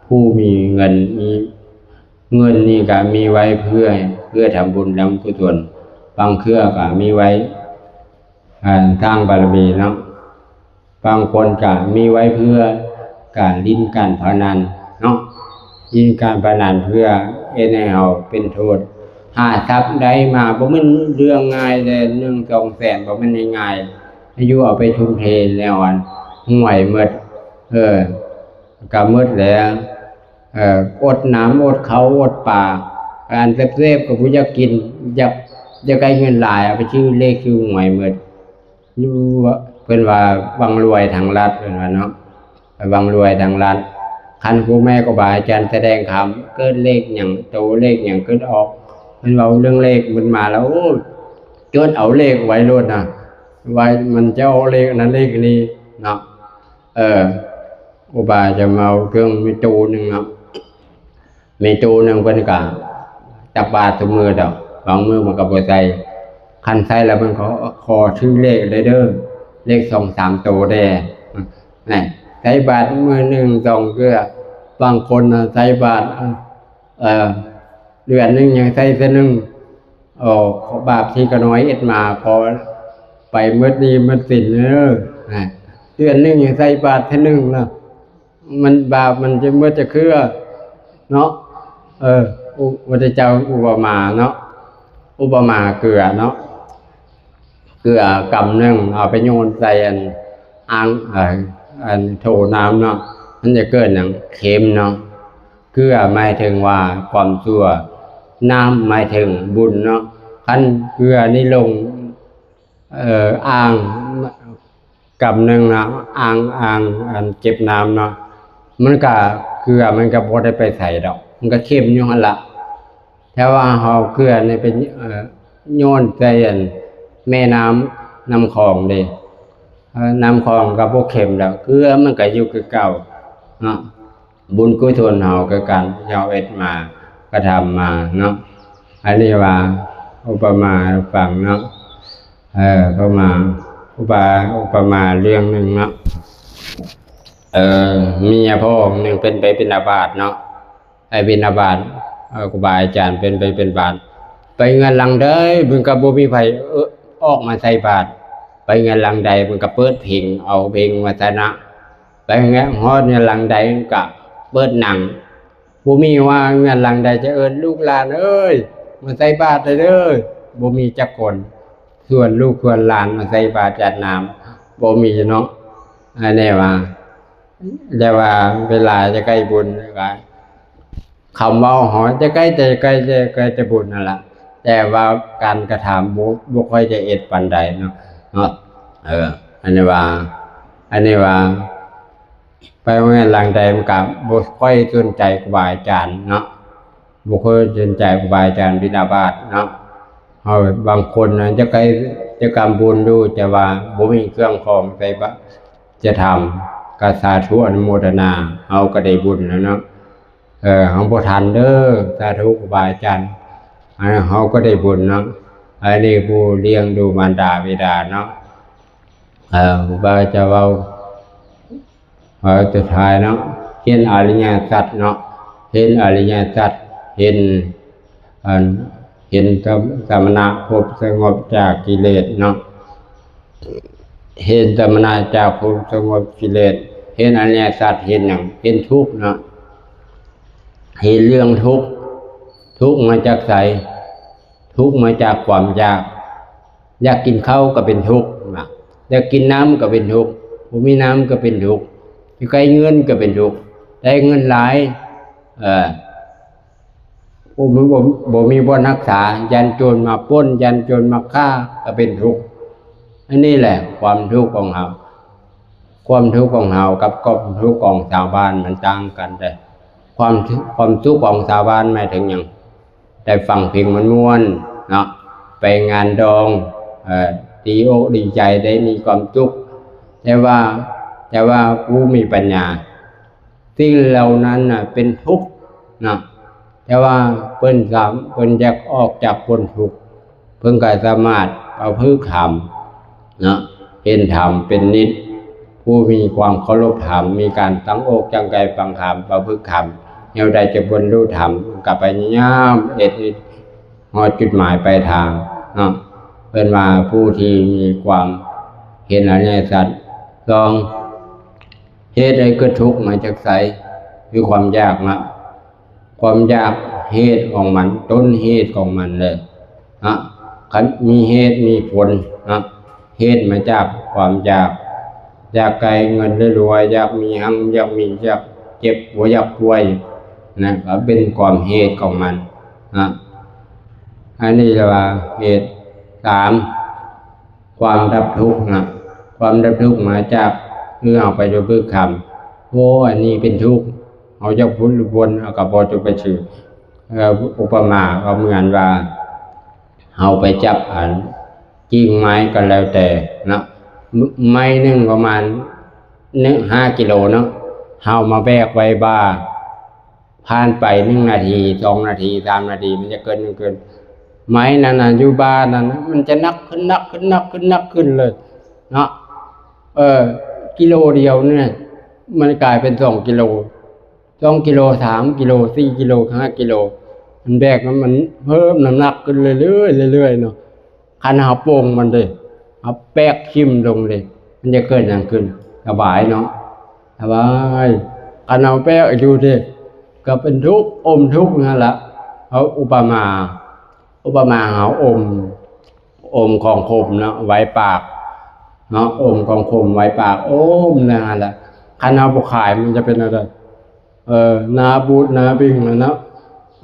ຜູ້ມີເງິນ ມີເງິນນີ້ກະມີໄວ້ເພື່ອ ເພື່ອທຳບຸນທຳກຸສົນ, ບາງເທື່ອກະມີໄວ້ ອ່າ ສ້າງບາລະມີເນາະ. ບາງຄົນກະມີໄວ້ເພື່ອການຫຼິ້ນການພະນັນເນາະ, ຫຼິ້ນການພະນັນເພື່ອເຮັດໃຫ້ເຮົາເປັນໂທດ. ຫາຊັບໄດ້ມາບໍ່ແມ່ນເລື່ອງງ່າຍເດ້, ໜຶ່ງສອງແສນບໍ່ແມ່ນງ່າຍໆ, ຢູ່ເອົາໄປທຸ່ມເທແລ້ວ ອັນ ຫວຍໝົດ ເອີ ກະໝົດແລ້ວ. ເອີ ອົດນ້ຳ ອົດເຂົ້າ ອົດປາ, ອັນເສບໆກະບໍ່ຢາກກິນ, ຢາກ ຢາກໄດ້ເງິນຫຼາຍ ເອົາໄປຊື້ເລກຊື້ຫວຍໝົດ. ຢູ່ ເພິ່ນວ່າຫວັງລວຍທາງລັດ ເພິ່ນວ່າເນາະ, ໄປຫວັງລວຍທາງລັດ. ຄັນຄູແມ່ຄູບາອາຈານສະແດງທຳ ເກີດເລກຫຍັງ ໂຕເລກຫຍັງເກີດອອກ ເພິ່ນເວົ້າເລື່ອງເລກ ເພິ່ນມາແລ້ວ ໂອ້ຍ ຈົດເອົາເລກໄວ້ໂລດນະ ວ່າມັນຈະອອກເລກນັ້ນເລກນີ້ເນາະ. ເອີ ຄູບາຈະເວົ້າເລື່ອງມີຕູ້ໜຶ່ງເນາະ. ມີຕູ້ໜຶ່ງເພິ່ນກະຕັກບາດທຸກມື້ດອກ, ບາງມື້ມັນກະບໍ່ໃສ່, ຄັນໃສ່ແລ້ວເພິ່ນກໍຂໍ ຂໍຊື່ເລກເດີ ເດີ ເລກສອງສາມໂຕແດ່. ແນ່ ໃສ່ບາດມື້ໜຶ່ງສອງເທື່ອ, ບາງຄົນນະໃສ່ບາດ ເອີ ເດືອນໜຶ່ງຍັງໃສ່ເທື່ອໜຶ່ງ. ໂອ້ ບາບທີ່ຂະນ້ອຍເຮັດມາ ຂໍໄປໝົດໜີ້ໝົດສິນເດີ. ເດືອນໜຶ່ງຍັງໃສ່ບາດເທື່ອໜຶ່ງນະ. ມັນບາບມັນຈະໝົດຈັກເທື່ອເນາະ. ເອີ ອຸ ພຸດທະເຈົ້າອຸປະມາເນາະ, ອຸປະມາເກືອເນາະ. ເກືອກຳໜຶ່ງເອົາໄປໂຍນໃສ່ອັນອ່າງ ເອີ ອັນໂຖນ້ຳເນາະ, ມັນຈະເກີດຫຍັງ? ເຄັມເນາະ. ເກືອໝາຍເຖິງວ່າຄວາມຊົ່ວ, ນ້ຳໝາຍເຖິງບຸນເນາະ. ຄັນເກືອນີ້ລົງ ເອີ ອ່າງກຳໜຶ່ງນະ, ອ່າງ ອ່າງອັນເກັບນ້ຳເນາະ, ມັນກະ ເກືອມັນກະບໍ່ໄດ້ໄປໃສດອກ, ມັນກະເຄັມຢູ່ຫັ້ນລະ. ແຕ່ວ່າເຮົາເອົາເກືອນີ້ໄປ ເອີ ໂຍນໃສ່ອັນແມ່ນ້ຳ ນ້ຳຂອງເດ້, ເອີ ນ້ຳຂອງກະບໍ່ເຄັມແລ້ວ, ເກືອມັນກະຢູ່ຄືເກົ່າເນາະ. ບຸນກຸສົນເຮົາຄືກັນ ທີ່ເຮົາເຮັດມາ ກະທຳມາເນາະ. ອັນນີ້ວ່າອຸປະມາໃຫ້ຟັງເນາະ, ເອີ ອຸປະມາ ອຸປະ ອຸປະມາເລື່ອງໜຶ່ງເນາະ. ເອີ ມີຍາພໍ່ອົງໜຶ່ງເພິ່ນໄປບິນທະບາດເນາະ, ໄປບິນທະບາດ ເອີ ຄູບາອາຈານເພິ່ນໄປບິນທະບາດ, ໄປເຮືອນຫຼັງໃດເພິ່ນກະບໍ່ມີໃຜ ເອີ ອອກມາໃສ່ບາດ, ໄປເຮືອນຫຼັງໃດເພິ່ນກະເປີດເພງ ເອົາເພງມາໃສ່ນະ. ໄປເຮືອນ ຮອດເຮືອນຫຼັງໃດກະເປີດໜັງ, ບໍ່ມີວ່າເຮືອນຫຼັງໃດຈະເອີ້ນ ລູກຫຼານເອີຍ ມາໃສ່ບາດເດີ, ບໍ່ມີຈັກຄົນ. ຊວນລູກຊວນຫຼານມາໃສ່ບາດຢາດນ້ຳ ບໍ່ມີເນາະ. ອັນນີ້ວ່າ ແຕ່ວ່າເວລາຈະໃກ້ບຸນກະ ຄຳເວົ້າເຮົາຈະໃກ້ ຈະໃກ້ ຈະໃກ້ຈະບຸນຫັ້ນລະ, ແຕ່ວ່າການກະທຳບໍ່ ບໍ່ຄ່ອຍຈະເຮັດປານໃດເນາະ ເນາະ. ເອີ ອັນນີ້ວ່າ ອັນນີ້ວ່າ ໄປໂຮງຮຽນຫຼັງໃດມັນກະບໍ່ຄ່ອຍສົນໃຈຄູບາອາຈານເນາະ, ບໍ່ຄ່ອຍສົນໃຈຄູບາອາຈານບິນທະບາດເນາະ. ເຮົາບາງຄົນນະ ຈະໃກ້ ຈະກຳບຸນຢູ່ ແຕ່ວ່າບໍ່ມີເຄື່ອງຂອງໃສ່ບາດ ຈະທຳ ກະສາທຸອະນຸໂມທະນາ ເຮົາກະໄດ້ບຸນແລ້ວເນາະ. ເອີ ເຮົາບໍ່ທັນເດີ ສາທຸຄູບາອາຈານ ເຮົາກະໄດ້ບຸນເນາະ. ອັນນີ້ຜູ້ລ້ຽງດູມານດາບິດາເນາະ. ເອີ ວ່າຈະເວົ້າ ເອີ ສຸດທ້າຍເນາະ ເຫັນອະລິຍະສັດເນາະ, ເຫັນອະລິຍະສັດ ເຫັນ ອັນ ເຫັນສະ ສະມະນະພົບສະຫງົບຈາກກິເລດເນາະ, ເຫັນສະມະນະຈາກພົບສະຫງົບກິເລດ, ເຫັນອະລິຍະສັດ ເຫັນຫຍັງ? ເຫັນທຸກເນາະ, ເຫັນເລື່ອງທຸກ ທຸກມາຈາກໃສ? ທຸກມາຈາກຄວາມຢາກ. ຢາກກິນເຂົ້າກໍເປັນທຸກນະ, ຢາກກິນນ້ຳກໍເປັນທຸກ, ບໍ່ມີນ້ຳກໍເປັນທຸກ, ຢາກໄດ້ເງິນກໍເປັນທຸກ, ໄດ້ເງິນຫຼາຍ ເອີ ບໍ່ມີ ບໍ່ ບໍ່ມີບ່ອນຮັກສາ, ຢ້ານໂຈນມາປຸ້ນ, ຢ້ານໂຈນມາຂ້າ ກໍເປັນທຸກ. ອັນນີ້ແຫຼະຄວາມທຸກຂອງເຮົາ. ຄວາມທຸກຂອງເຮົາກັບຄວາມທຸກຂອງຊາວບ້ານມັນຕ່າງກັນເດ້. ຄວາມ ຄວາມທຸກຂອງຊາວບ້ານໝາຍເຖິງຫຍັງ? ໄດ້ຟັງເພງມ່ວນໆເນາະ, ໄປງານດອງ ເອີ ດີອົກດີໃຈ ໄດ້ມີຄວາມສຸກ. ແຕ່ວ່າ ແຕ່ວ່າຜູ້ມີປັນຍາ ສິ່ງເຫຼົ່ານັ້ນນະເປັນທຸກເນາະ, ແຕ່ວ່າເພິ່ນສາ ເພິ່ນຢາກອອກຈາກພົ້ນທຸກ ເພິ່ນກໍສາມາດປະພຶກທຳເນາະ, ເຫັນທຳເປັນນິດ, ຜູ້ມີຄວາມເຄົາລົບທຳ, ມີການຕັ້ງອົກຕັ້ງໃຈຟັງທຳ, ປະພຶກທຳ, ແນວໃດຈະບັນລຸທຳ ກໍພະຍາຍາມເຮັດໃຫ້ຮອດຈຸດໝາຍປາຍທາງເນາະ. ເພິ່ນວ່າຜູ້ທີ່ມີຄວາມເຫັນອະລິຍະສັດ. ສອງ ເຫດໃຫ້ເກີດທຸກມາຈາກໃສ? ຄືຄວາມຢາກນະ. ຄວາມຢາກ ເຫດຂອງມັນ, ຕົ້ນເຫດຂອງມັນເລີຍນະ. ຄັນມີເຫດມີຜົນນະ, ເຫດມາຈາກຄວາມຢາກ, ຢາກໄດ້ເງິນລວຍໆ, ຢາກມີຮັ່ງ ຢາກມີ ຢາກເຈັບ ບໍ່ຢາກປ່ວຍນະ, ກໍເປັນຄວາມເຫດຂອງມັນນະ. ອັນນີ້ລະວ່າເຫດ. ສາມ ຄວາມດັບທຸກນະ, ຄວາມດັບທຸກມາຈາກ ຄືເຮົາໄປປະພຶກທຳ, ໂອ້ ອັນນີ້ເປັນທຸກ, ເຮົາຢາກພຸ້ນລະບົນ ເຮົາກໍບໍ່ຈະໄປຊື້. ເອີ ອຸປະມາກໍເໝືອນວ່າ ເຮົາໄປຈັບອັນ ກິ່ງໄມ້ກໍແລ້ວແຕ່ເນາະ, ໄມ້ໜຶ່ງປະມານໜຶ່ງ ຫ້າກິໂລເນາະ, ເຮົາມາແບກໄວ້ບ່າ ຜ່ານໄປໜຶ່ງນາທີ ສອງນາທີ ສາມນາທີ ມັນຈະເກີດ ເກີດ ໄມ້ນັ້ນນະ ຢູ່ບ່ານັ້ນນະ ມັນຈະໜັກຂຶ້ນ ໜັກຂຶ້ນ ໜັກຂຶ້ນ ໜັກຂຶ້ນເລີຍເນາະ. ເອີ ກິໂລດຽວນີ້ ມັນກາຍເປັນສອງກິໂລ ສອງກິໂລ ສາມກິໂລ ສີ່ກິໂລ ຫ້າກິໂລ ມັນແບກ ມັນເພີ່ມນ້ຳໜັກຂຶ້ນເລື້ອຍໆ ເລື້ອຍໆເນາະ. ຄັນເຮົາປົງມັນເດ້ ເຮົາແປກຖິ້ມລົງເດ້ ມັນຈະເກີດຫຍັງຂຶ້ນ? ສະບາຍເນາະ ສະບາຍ. ຄັນເຮົາແປກຢູ່ເດ້ ກໍເປັນທຸກ ອົມທຸກນັ້ນລະ. ເຮົາອຸປະມາ ອຸປະມາເຮົາອົມ ອົມຂອງຂົມເນາະ ໄວ້ປາກເນາະ, ອົມຂອງຂົມໄວ້ປາກ ອົມນັ້ນລະ. ຄັນເຮົາບໍ່ຄາຍ ມັນຈະເປັນແນວໃດ? ເອີ ໜ້າບູດໜ້າບິງນັ້ນເນາະ,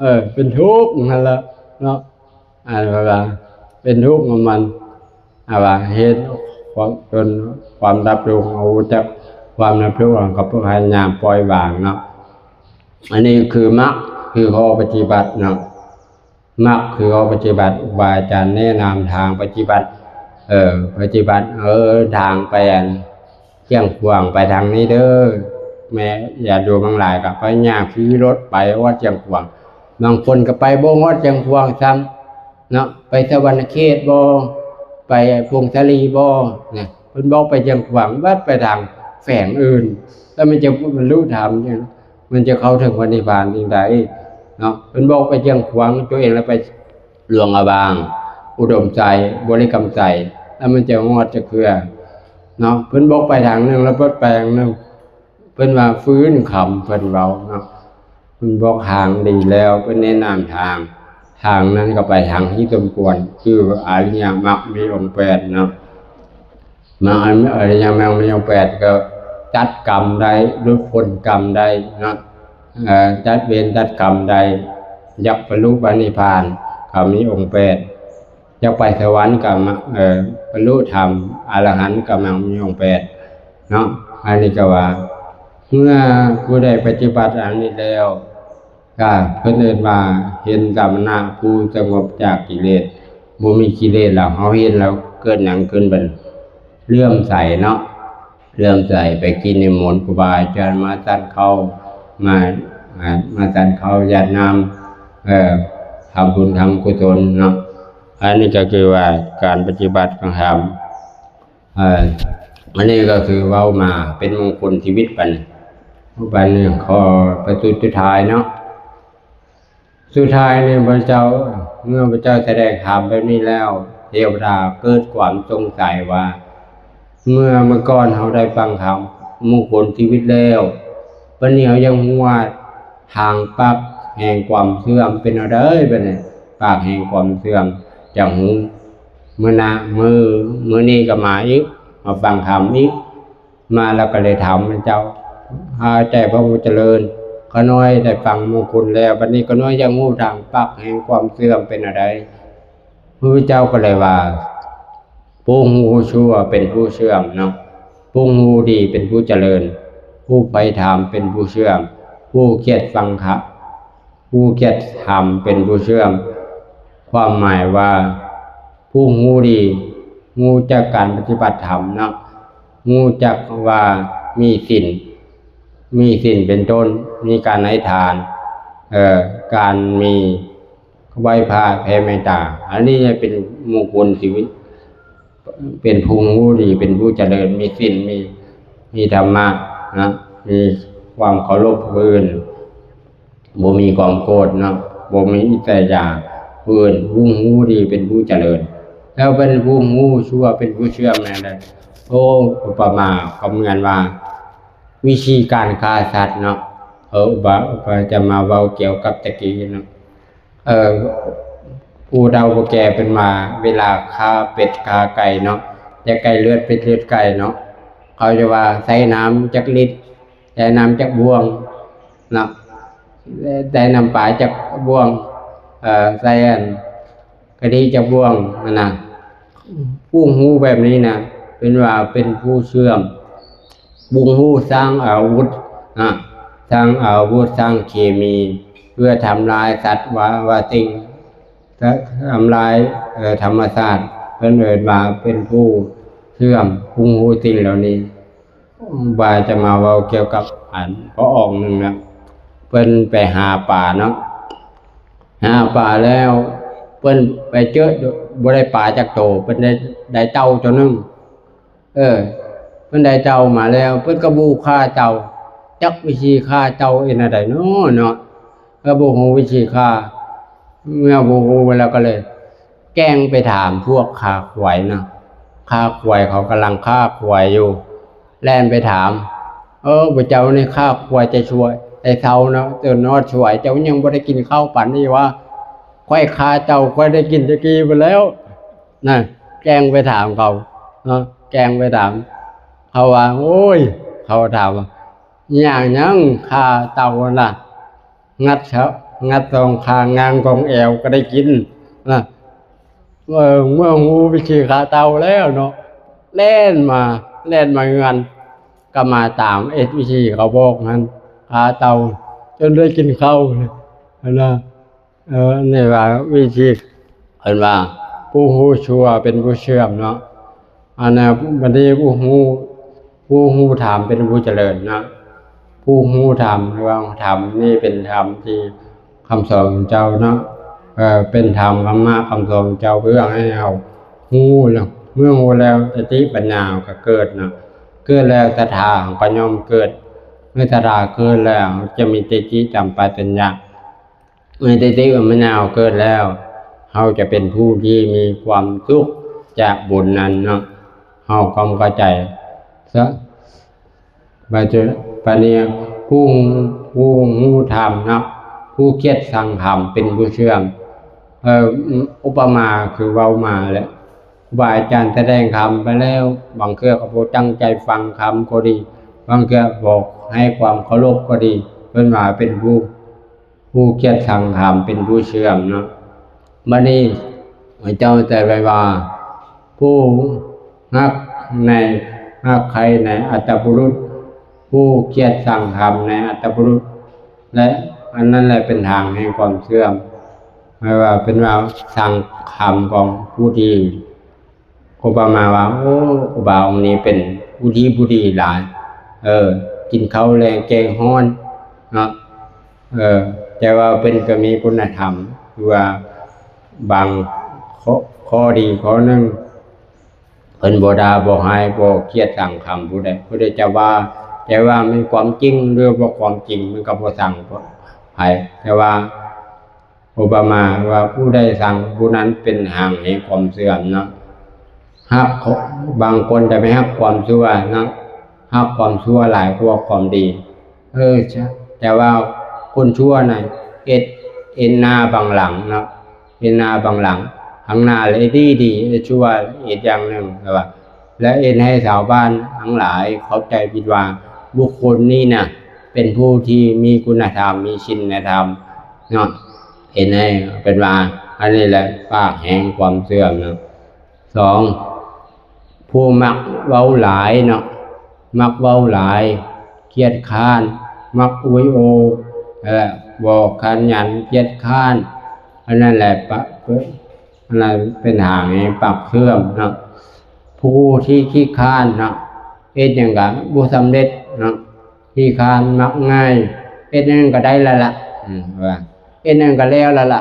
ເອີ ເປັນທຸກນັ້ນລະເນາະ. ອັນວ່າເປັນທຸກຂອງມັນ ອັນວ່າເຮັດຄວາມ ຈົນຄວາມດັບທຸກ, ເຮົາຮູ້ຈັກຄວາມດັບທຸກ ເຮົາກໍພະຍາຍາມປ່ອຍວາງເນາະ. ອັນນີ້ຄືມັກ ຄືຂໍ້ປະຕິບັດເນາະ, ມັກຄືຂໍ້ປະຕິບັດ ຄູບາອາຈານແນະນຳທາງປະຕິບັດ ເອີ ປະຕິບັດ ເອີ ທາງໄປອັນ ຊຽງຂວາງໄປທາງນີ້ເດີ ແມ່ນຍາດໂຍມທັງຫຼາຍກໍພະຍາຍາມຂີ່ລົດໄປຮອດຊຽງຂວາງ, ບາງຄົນກໍໄປບໍ່ຮອດຊຽງຂວາງຊ້ຳເນາະ, ໄປສະຫວັນນະເຂດບໍ ໄປຜົ້ງສາລີບໍນະ, ເພິ່ນບອກໄປຊຽງຂວາງ ບັດໄປທາງແຂວງອື່ນ ແລ້ວມັນຈະບັນລຸທຳ ມັນຈະເຂົ້າເຖິງພະນິບພານຈັ່ງໃດເນາະ. ເພິ່ນບອກໄປຊຽງຂວາງ ຕົວເອງແລ້ວໄປ ຫຼວງອະບາງ, ອຸດົມໄຊ, ບໍລິຄຳໄຊ ແລ້ວມັນຈະຮອດຈັກເທື່ອເນາະ. ເພິ່ນບອກໄປທາງໜຶ່ງ ແລ້ວເພິ່ນໄປທາງໜຶ່ງ, ເພິ່ນວ່າຟື້ນຄຳ ເພິ່ນເວົ້າເນາະ. ເພິ່ນບອກທາງດີແລ້ວ ເພິ່ນແນະນຳທາງ, ທາງນັ້ນກໍໄປທາງທີ່ສົມຄວນ ຄືອະລິຍະມັກມີອົງແປດເນາະ. ມາອັນ ອະລິຍະມັກມີອົງແປດ ກໍຕັດກຳໄດ້ ຫຼຸດພົ້ນກຳໄດ້ເນາະ, ເອີ ຕັດເວນຕັດກຳໄດ້, ຢາກບັນລຸພະນິບພານກໍມີອົງແປດ, ຢາກໄປສະຫວັນກໍມາ ເອີ ບັນລຸທຳອະລະຫັນກໍມັກມີອົງແປດເນາະ. ອັນນີ້ກໍວ່າ ເມື່ອຜູ້ໃດປະຕິບັດອັນນີ້ແລ້ວ ກະເພິ່ນເອີ້ນວ່າເຫັນສະມະນະຜູ້ສະຫງົບຈາກກິເລດ, ບໍ່ມີກິເລດແລ້ວ ເຮົາເຫັນແລ້ວເກີດຫຍັງຂຶ້ນບັດ? ເຫຼື້ອມໃສເນາະ, ເຫຼື້ອມໃສໄປກິນນິມົນຄູບາອາຈານມາສັນເຂົ້າ ມາ ມາສັນເຂົ້າຢາດນ້ຳ ເອີ ທຳບຸນທຳກຸສົນເນາະ. ອັນນີ້ກໍຄືວ່າການປະຕິບັດຂອງເຮົາ ເອີ ອັນນີ້ກໍຄືເວົ້າມາເປັນມຸງຄຸນຊີວິດບັດນີ້. ບັດນີ້ຂໍໄປສຸດ ສຸດທ້າຍເນາະ, ສຸດທ້າຍນີ້ພະເຈົ້າ ເມື່ອພະເຈົ້າສະແດງທຳແບບນີ້ແລ້ວ ເທວະດາເກີດຄວາມສົງໄສວ່າ ເມື່ອ ເມື່ອກ່ອນເຮົາໄດ້ຟັງທຳມຸງຄຸນຊີວິດແລ້ວ ບັດນີ້ເຮົາຍັງຮູ້ວ່າທາງປັກ ແຫ່ງຄວາມເສື່ອມເປັນແນວໃດບັດນີ້? ປາກແຫ່ງຄວາມເສື່ອມຈະຮູ້. ມື້ໜ້າ ມື້ ມື້ນີ້ກໍມາອີກ ມາຟັງທຳອີກ. ມາແລ້ວກໍເລີຍຖາມພະເຈົ້າ, ອາ ແດ່ພະຜູ້ຈະເລີນ, ຂ້ານ້ອຍໄດ້ຟັງມຸງຄຸນແລ້ວ, ບັດນີ້ຂ້ານ້ອຍຢາກຮູ້ທາງປາກແຫ່ງຄວາມເສື່ອມເປັນແນວໃດ? ພະພຸດທະເຈົ້າກໍເລີຍວ່າ ຜູ້ຮູ້ຊົ່ວເປັນຜູ້ເສື່ອມເນາະ, ຜູ້ຮູ້ດີເປັນຜູ້ຈະເລີນ, ຜູ້ໃຝ່ຖາມເປັນຜູ້ເສື່ອມ, ຜູ້ກຽດຟັງທະ ຜູ້ກຽດທຳເປັນຜູ້ເສື່ອມ. ຄວາມໝາຍວ່າ ຜູ້ຮູ້ດີ ຮູ້ຈັກການປະຕິບັດທຳເນາະ, ຮູ້ຈັກວ່າມີສິນ, ມີສິນເປັນຕົ້ນ, ມີການໃຫ້ທານ, ເອີ ການມີໄຫວ້ພະແຜ່ເມດຕາ, ອັນນີ້ເປັນມຸງຄຸນຊີວິດ, ເປັນຜູ້ຮູ້ດີ ເປັນຜູ້ຈະເລີນ, ມີສິນ, ມີ ມີທຳມະນະ, ມີຄວາມເຄົາລົບຜູ້ອື່ນ, ບໍ່ມີຄວາມໂກດເນາະ, ບໍ່ມີອິດສະຍາຜູ້ອື່ນ, ຜູ້ຮູ້ດີເປັນຜູ້ຈະເລີນ, ແລ້ວເປັນຜູ້ຮູ້ຊົ່ວເປັນຜູ້ເສື່ອມແນວໃດ? ໂອ້ ອຸປະມາກໍເໝືອນວ່າ ວິທີການຂ້າສັດເນາະ, ເອີ ອຸປະ ອຸປະຈະມາເວົ້າກ່ຽວກັບຕະກີ້ເນາະ, ເອີ ຜູ້ເຖົ້າຜູ້ແກ່ເພິ່ນວ່າ ເວລາຂ້າເປັດຂ້າໄກ່ເນາະ, ຢາກໄກ່ເລືອດເປັດເລືອດໄກ່ເນາະ, ເຂົາຈະວ່າໃສ່ນ້ຳຈັກລິດ, ໃສ່ນ້ຳຈັກບ່ວງເນາະ, ໃສ່ນ້ຳປາຈັກບ່ວງ, ເອີ ໃສ່ອັນ ກະດີຈັກບ່ວງຫັ້ນນະ. ຜູ້ຮູ້ແບບນີ້ນະ ເປັນວ່າເປັນຜູ້ເສື່ອມ, ຜູ້ຮູ້ສ້າງອາວຸດນະ, ສ້າງອາວຸດ, ສ້າງເຄມີ ເພື່ອທຳລາຍສັດວ່າ ວ່າສິ່ງ, ທຳລາຍ ເອີ ທຳມະຊາດ, ເພິ່ນເອີ້ນວ່າເປັນຜູ້ເສື່ອມ, ຜູ້ຮູ້ສິ່ງເຫຼົ່ານີ້. ວ່າຈະມາເວົ້າກ່ຽວກັບອັນ ພໍ່ອອກໜຶ່ງນະ, ເພິ່ນໄປຫາປາເນາະ, ຫາປາແລ້ວ ເພິ່ນໄປເຈີ ບໍ່ໄດ້ປາຈັກໂຕ, ເພິ່ນໄດ້ ໄດ້ເຕົ່າໂຕໜຶ່ງ. ເອີ ເພິ່ນໄດ້ເຕົ່າມາແລ້ວ ເພິ່ນກໍບໍ່ຂ້າເຕົ່າ, ຈັກວິທີຂ້າເຕົ່າເຮັດແນວໃດເນາະ ເນາະ, ກໍບໍ່ຮູ້ວິທີຂ້າ. ເມື່ອບໍ່ຮູ້ແລ້ວກໍເລີຍແກ່ງໄປຖາມພວກຄ້າຄວາຍນະ, ຄ້າຄວາຍ ເຂົາກຳລັງຄ້າຄວາຍຢູ່. ແລ່ນໄປຖາມ, ເອີ ພວກເຈົ້ານີ້ຄ້າຄວາຍແຕ່ສວຍ ແຕ່ເຊົ້າເນາະ, ຈົນຮອດສວຍ ເຈົ້າຍັງບໍ່ໄດ້ກິນເຂົ້າປານນີ້ຫວາ? ຂ້ອຍຂ້າເຈົ້າ ຂ້ອຍໄດ້ກິນແຕ່ກີ້ພຸ້ນແລ້ວ. ນະ ແກ່ງໄປຖາມເຂົາເນາະ, ແກ່ງໄປຖາມ. ເຂົາວ່າ ໂອ້ຍ ເຂົາຖາມວ່າ ຍາກຫຍັງຂ້າເຕົ່ານະ? ງັດເຂົາ ງັດສອງຂ້າງ ງາງກອງແອວກໍໄດ້ກິນນະ. ເອີ ເມື່ອຮູ້ວິທີຂ້າເຕົ່າແລ້ວເນາະ ແລ່ນມາ ແລ່ນມາເຮືອນ ກໍມາຕາມເຮັດວິທີເຂົາບອກຫັ້ນ ຂ້າເຕົ່າຈົນໄດ້ກິນເຂົ້າຫັ້ນນະ. ເອີ ນີ້ວ່າວິທີ ເອີ້ນວ່າຜູ້ຮູ້ຊົ່ວເປັນຜູ້ເສື່ອມເນາະ. ອັນນະ ບັດນີ້ຜູ້ຮູ້ ຜູ້ຮູ້ທຳເປັນຜູ້ຈະເລີນເນາະ. ຜູ້ຮູ້ທຳ ເວົ້າທຳນີ້ເປັນທຳທີ່ຄຳສອນຂອງເຈົ້າເນາະ, ເອີ ເປັນທຳ ທຳມະຄຳສອນຂອງເຈົ້າ ເພື່ອໃຫ້ເຮົາຮູ້ແລ້ວ ເມື່ອຮູ້ແລ້ວສະຕິປັນຍາກໍເກີດເນາະ, ເກີດແລ້ວສັດທາກໍຍ່ອມເກີດ, ເມື່ອສັດທາເກີດແລ້ວຈະມີສະຕິສຳປະຊັນຍະ. ເມື່ອສະຕິປັນຍາເຮົາເກີດແລ້ວ ເຮົາຈະເປັນຜູ້ທີ່ມີຄວາມສຸກຈາກບຸນນັ້ນເນາະ. ເຮົາຄວາມເຂົ້າໃຈຊະ ບັດຈຸບັດນີ້ ຜູ້ ຜູ້ຮູ້ທຳເນາະ ຜູ້ກຽດຊັງທຳເປັນຜູ້ເສື່ອມ. ເອີ ອຸປະມາຄືເວົ້າມາແຫຼະ ຄູບາອາຈານສະແດງທຳໄປແລ້ວ ບາງເທື່ອກໍບໍ່ຕັ້ງໃຈຟັງຄຳກໍດີ, ບາງເທື່ອບໍ່ໃຫ້ຄວາມເຄົາລົບກໍດີ, ເພິ່ນວ່າເປັນຜູ້ ຜູ້ກຽດຊັງທຳເປັນຜູ້ເສື່ອມເນາະ. ບັດນີ້ພະເຈົ້າໄດ້ໄວ້ວ່າ ຜູ້ຮັກໃນ ຮັກໃຄ່ໃນອັດຕະບຸລຸດ, ຜູ້ກຽດຊັງທຳໃນອັດຕະບຸລຸດ ແລະ ອັນນັ້ນແຫຼະເປັນທາງແຫ່ງຄວາມເສື່ອມ. ໝາຍວ່າເປັນວ່າຊັງທຳຂອງຜູ້ທີ່ ໂອບາມາວ່າ ໂອ້ ຄູບາອົງນີ້ເປັນຜູ້ດີ ຜູ້ດີຫຼາຍ, ເອີ ກິນເຂົ້າແລງແກງຮ້ອນເນາະ, ເອີ ແຕ່ວ່າເພິ່ນກໍມີຄຸນນະທຳ ຄືວ່າບາງຂໍ້ ຂໍ້ດີຂໍ້ໜຶ່ງ ເພິ່ນບໍ່ດ່າບໍ່ຮ້າຍ ບໍ່ກຽດຊັງທຳຜູ້ໃດ ຜູ້ໃດຈະວ່າ ແຕ່ວ່າແມ່ນຄວາມຈິງ ຫຼື ບໍ່ຄວາມຈິງ ມັນກໍບໍ່ຊັງໃຜ, ແຕ່ວ່າ ໂອບາມາວ່າ ຜູ້ໃດຊັງຜູ້ນັ້ນເປັນທາງແຫ່ງຄວາມເສື່ອມເນາະ. ຮັກ ບາງຄົນຈະໄປຮັກຄວາມຊົ່ວເນາະ, ຮັກຄວາມຊົ່ວຫຼາຍກວ່າຄວາມດີ. ເອີ ແຕ່ວ່າຄົນຊົ່ວນັ້ນ ເຮັດເອັນໜ້າບັງຫຼັງເນາະ ເອັນໜ້າບັງຫຼັງ ຂ້າງໜ້າແລະດີດີ ເຮັດຊົ່ວເຮັດຢ່າງໜຶ່ງ ແລ້ວວ່າ ແລະເຮັດໃຫ້ຊາວບ້ານທັງຫຼາຍເຂົ້າໃຈຜິດວ່າ ບຸກຄົນນີ້ນະ ເປັນຜູ້ທີ່ມີຄຸນນະທຳ ມີສິນນະທຳເນາະ ເຮັດໃຫ້ເປັນວ່າ ອັນນີ້ແຫຼະ ປາກແຫ້ງຄວາມເຊື່ອມເນາະ. ສອງ ຜູ້ມັກເວົ້າຫຼາຍເນາະ ມັກເວົ້າຫຼາຍ ກຽດຄ້ານ ມັກອວຍໂອ ເອີ ເວົ້າຂະຫຍັນ ກຽດຄ້ານ ອັນນັ້ນແຫຼະປະ ອັນນັ້ນເປັນທາງໃຫ້ປາກເຊື່ອມເນາະ. ຜູ້ທີ່ຂີ້ຄ້ານເນາະ ເຮັດຫຍັງກະບໍ່ສຳເລັດເນາະ ຂີ້ຄ້ານ ມັກງ່າຍ ເຮັດຫຍັງກະໄດ້ແລ້ວລະ ອືມ ວ່າ ເຮັດຫຍັງກະແລ້ວແລ້ວລະ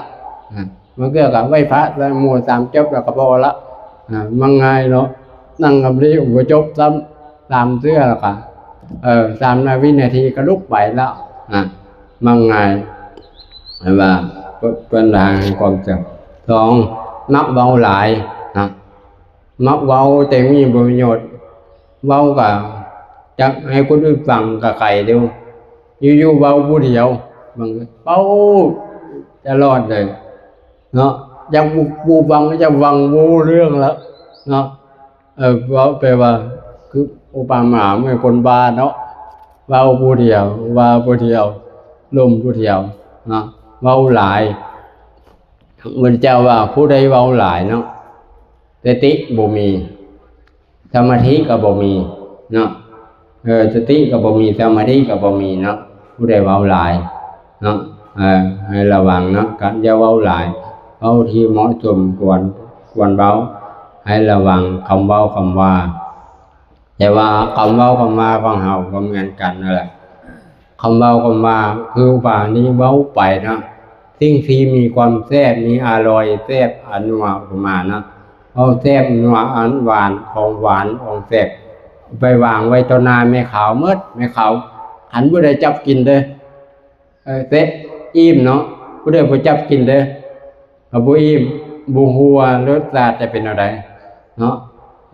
ອາ ບາງເທື່ອກະໄຫວ້ພະ ໄຫວ້ໝູ່ສາມຈົບແລ້ວກະພໍລະ ອາ ມັກງ່າຍເນາະ ນັ່ງກັບນີ້ບໍ່ຈົບຊ້ຳ ສາມເທື່ອແລ້ວກະ ເອີ ສາມນາ ວິນາທີກະລຸກໄປແລ້ວ ອາ ມັກງ່າຍ ເຫັນວ່າ ເປັນທາງແຫ່ງຄວາມເຊື່ອມ. ສອງ ມັກເວົ້າຫຼາຍນະ ມັກເວົ້າແຕ່ມີບໍ່ປະໂຫຍດ ເວົ້າກະຈັກໃຫ້ຄົນອື່ນຟັງກະໄຄເດ້ ຢູ່ໆເວົ້າຜູ້ດຽວ ບາງເວົ້າຕະຫຼອດເລີຍເນາະ ຢາກຜູ້ຟັງຢາກຟັງບໍ່ຮູ້ເລື່ອງແລ້ວເນາະ. ເອີ ເວົ້າແປວ່າ ຄືອຸປະມາເໝືອນຄົນບ້າເນາະ ເວົ້າຜູ້ດຽວ ວ່າຜູ້ດຽວ ລົມຜູ້ດຽວເນາະ ເວົ້າຫຼາຍ. ພະພຸດທະເຈົ້າວ່າ ຜູ້ໃດເວົ້າຫຼາຍເນາະ ສະຕິບໍ່ມີ ສະມາທິກໍບໍ່ມີເນາະ ເອີ ສະຕິກໍບໍ່ມີ ສະມາທິກໍບໍ່ມີເນາະ ຜູ້ໃດເວົ້າຫຼາຍເນາະ ເອີ ໃຫ້ລະວັງເນາະ ກະຢ່າເວົ້າຫຼາຍ ເວົ້າທີ່ເໝາະສົມ ຄວນ ຄວນເວົ້າ ໃຫ້ລະວັງຄຳເວົ້າຄຳວ່າ. ແຕ່ວ່າຄຳເວົ້າຄຳວ່າຂອງເຮົາກໍເໝືອນກັນນັ້ນແຫຼະ ຄຳເວົ້າຄຳວ່າ ຄືວ່ານີ້ເວົ້າໄປເນາະ ສິ່ງທີ່ມີຄວາມແຊບ ມີອະລ່ອຍແຊບອະນົວ ອຸປະມາເນາະ ເວົ້າແຊບນົວ ອັນຫວານ ຂອງຫວານຂອງແຊບ ໄປວາງໄວ້ຕໍ່ໜ້າແມ່ຂາວໝົດ ແມ່ຂາວ ຄັນຜູ້ໃດຈັບກິນເດີ້ ເອີ ເຕະ ອີ່ມເນາະ ຜູ້ໃດບໍ່ຈັບກິນເດີ້ ກໍບໍ່ອີ່ມ ບໍ່ຮູ້ວ່າລົດຊາດຈະເປັນແນວໃດເນາະ.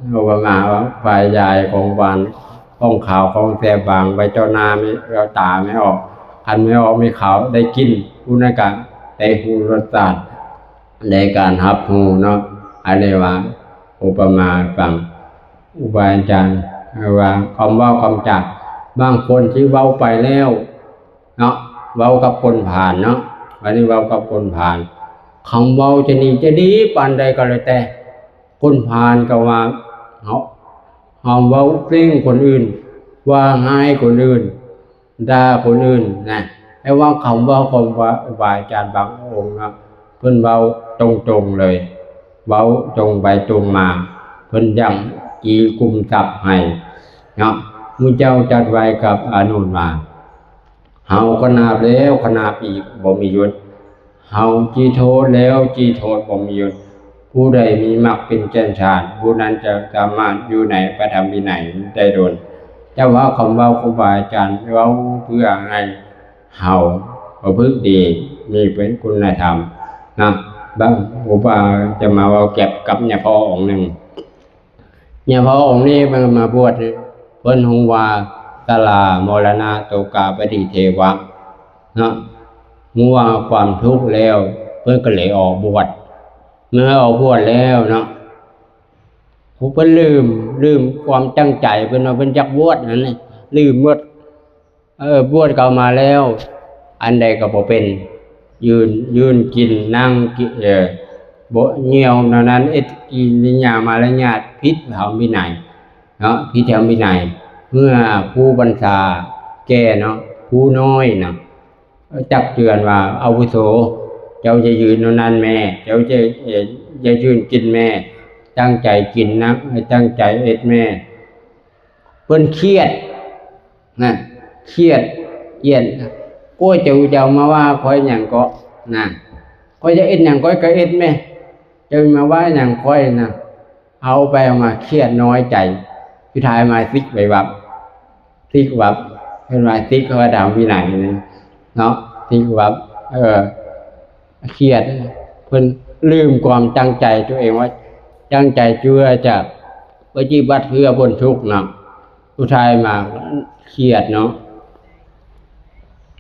ເວົ້າວ່າ ມາວ່າ ຝ່າຍຢາຍຂອງຫວານ ຂອງຂາວ ຂອງແຊບ ວາງໄວ້ຕໍ່ໜ້າແມ່ ແວວຕາແມ່ອອກ ຄັນແມ່ອອກແມ່ຂາວໄດ້ກິນ ຜູ້ນັ້ນກະໄດ້ຮູ້ລົດຊາດ ໃນການຮັບຮູ້ເນາະ. ອັນນີ້ວ່າອຸປະມາໃຫ້ຟັງ ຄູບາອາຈານວ່າຄຳເວົ້າຄຳຈາ ບາງຄົນທີ່ເວົ້າໄປແລ້ວເນາະ ເວົ້າກັບຄົນຜ່ານເນາະ ບາດນີ້ເວົ້າກັບຄົນຜ່ານ ຄຳເວົ້າຈະດີ ຈະດີປານໃດກໍແລ້ວແຕ່ ຄົນຜ່ານກໍວ່າເຮົາ ເຮົາເວົ້າເສັງຄົນອື່ນ ວ່າຮ້າຍຄົນອື່ນ ດ່າຄົນອື່ນນະ ແຕ່ວ່າຄຳເວົ້າຂອງຄຮູບາອາຈານບາງອົງເນາະ ເພິ່ນເວົ້າຕົງໆເລີຍ ເວົ້າຕົງໄປຕົງມາ ເພິ່ນຢາກຈີກຸມຊັບໃຫ້ເນາະ. ໝູ່ເຈົ້າຈັດໄວ້ກັບອານຸນວ່າ ເຮົາຂະໜາບແລ້ວຂະໜາບອີກບໍ່ມີຢຸດ ເຮົາຈີໂທດແລ້ວຈີໂທດບໍ່ມີຢຸດ ຜູ້ໃດມີມັກເປັນແກ່ນສານ ຜູ້ນັ້ນຈະສາມາດຢູ່ໃນພະທຳວິໄນໄດ້ດົນ. ແຕ່ວ່າຄຳເວົ້າຂອງຄູບາອາຈານເວົ້າເພື່ອໃຫ້ເຮົາປະພຶດດີ ມີເປັນຄຸນນະທຳນະ. ບາງຄູບາຈະມາເວົ້າກ່ຽວກັບຍາພໍ່ອົງໜຶ່ງ ຍາພໍ່ອົງນີ້ເພິ່ນມາບວດ ເພິ່ນຮູ້ວ່າຊະລາ ມໍລະນະ ໂສກາ ປະລິເທວະເນາະ ຮູ້ວ່າຄວາມທຸກແລ້ວ ເພິ່ນກໍເລີຍອອກບວດ. ເມື່ອອອກບວດແລ້ວເນາະ ເພິ່ນລືມ ລືມຄວາມຕັ້ງໃຈ ເພິ່ນວ່າເພິ່ນຢາກບວດນັ້ນ ລືມໝົດ. ເອີ ບວດເຂົ້າມາແລ້ວ ອັນໃດກໍບໍ່ເປັນ ຢືນ ຢືນກິນ ນັ່ງກິນ ເອີ ບໍ່ຍ່ຽວແນວນັ້ນ ເຮັດກິລິຍາມາລະຍາດຜິດທຳວິໄນເນາະ ຜິດທຳວິໄນ. ເມື່ອຜູ້ບັນຊາແກ່ເນາະ ຜູ້ນ້ອຍນະ ຕັກເຕືອນວ່າ ອາວຸໂສ ເຈົ້າຢ່າຢືນແນວນັ້ນແມ້ ເຈົ້າຢ່າ ເອີ ຢ່າຢືນກິນແມ້ ຕັ້ງໃຈກິນນະ ຕັ້ງໃຈເຮັດແມ້. ເພິ່ນຄຽດນະ ຄຽດ ຄຽດ ໂອ້ຍ ເຈົ້າ ເຈົ້າມາວ່າຂ້ອຍຫຍັງເກາະນະ ຂ້ອຍຈະເຮັດຫຍັງຂ້ອຍກໍເຮັດແມ້ ເຈົ້າມາວ່າຫຍັງຂ້ອຍນະ. ເອົາໄປເອົາມາຄຽດນ້ອຍໃຈ ສຸດທ້າຍມາສິກໄປວັບ ສິກວັບ ເພິ່ນວ່າສິກເຂົາວ່າທຳວິໄນນີ້ເນາະ ສິກວັບ ເອີ ຄຽດ ເພິ່ນລືມຄວາມຕັ້ງໃຈຕົວເອງວ່າ ຕັ້ງໃຈເພື່ອຈະປະຕິບັດເພື່ອພົ້ນທຸກເນາະ. ສຸດທ້າຍມາຄຽດເນາະ.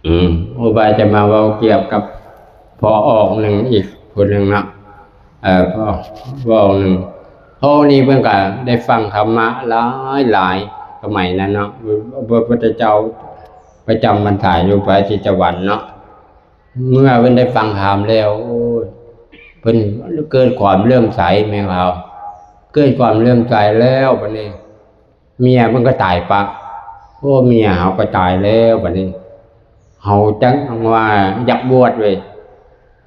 ອືມ ໂອບາຈະມາເວົ້າກ່ຽວກັບ ພໍ່ອອກໜຶ່ງອີກຜູ້ໜຶ່ງເນາະ ເອີ ພໍ່ ພໍ່ອອກໜຶ່ງ ພໍ່ນີ້ເພິ່ນກໍໄດ້ຟັງທຳມະຫຼາຍໆ ສະໄໝນັ້ນເນາະ ພະພຸດທະເຈົ້າປະຈຳພັນສາຢູ່ປະເທດສະຫວັນເນາະ. ເມື່ອເພິ່ນໄດ້ຟັງທຳແລ້ວ ໂອ້ຍ ເພິ່ນເກີດຄວາມເຫຼື້ອມໃສແມ່ເຮົາ ເກີດຄວາມເຫຼື້ອມໃສແລ້ວ ບັດນີ້ ເມຍເພິ່ນກໍຕາຍປະ ໂອ້ ເມຍເຮົາກໍຕາຍແລ້ວ ບັດນີ້ເຮົາຈັ່ງວ່າຢາກບວດເວີຍ.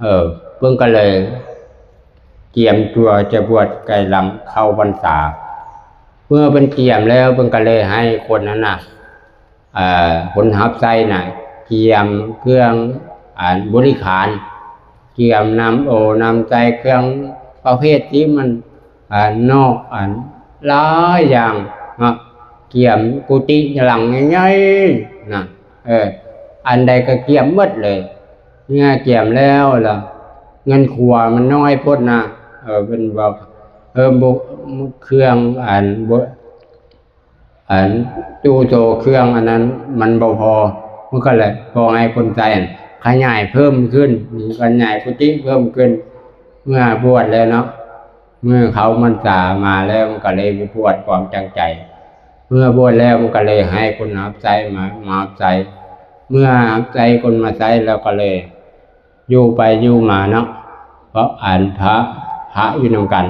ເອີ ເພິ່ນກໍເລີຍກຽມຕົວຈະບວດ ໃກ້ຫຼັງເຂົ້າພັນສາ ເມື່ອເພິ່ນກຽມແລ້ວ ເພິ່ນກໍເລີຍໃຫ້ຄົນນັ້ນນະ ເອີ ຄົນຮັບໃຊ້ນະ ກຽມເຄື່ອງ ອັນ ບໍລິຂານ ກຽມນ້ຳໂອນ້ຳໃຈ ເຄື່ອງປະເພດທີ່ມັນ ອັນ ນອກ ອັນ ຫຼາຍຢ່າງເນາະ ກຽມກຸຕິຫຼັງໃຫຍ່ໆນະ ເອີ ອັນໃດກໍກຽມໝົດເລີຍ. ເມື່ອກຽມແລ້ວລະ ເງິນຄົວມັນນ້ອຍໂພດນະ ເອີ ເພິ່ນບອກ ເອີ ບໍ່ ເຄື່ອງ ອັນ ບໍ່ ອັນຕູ້ໂຕເຄື່ອງອັນນັ້ນມັນບໍ່ພໍ ມັນກໍເລີຍຂໍໃຫ້ຄົນໃຊ້ຫັ້ນຂະຫຍາຍເພີ່ມຂຶ້ນ ຂະຫຍາຍກຸຕິເພີ່ມຂຶ້ນ. ເມື່ອບວດແລ້ວເນາະ ເມື່ອເຂົ້າພັນສາມາແລ້ວ ມັນກໍເລີຍບວດຄວາມຕັ້ງໃຈ ເມື່ອບວດແລ້ວ ມັນກໍເລີຍໃຫ້ຄົນຮັບໃຊ້ມາ ມາຮັບໃຊ້ ເມື່ອຮັບໃຊ້ຄົນມາໃຊ້ແລ້ວ ກໍເລີຍ ຢູ່ໄປຢູ່ມາເນາະ ເພາະອັນພະ ພະຢູ່ນຳກັນ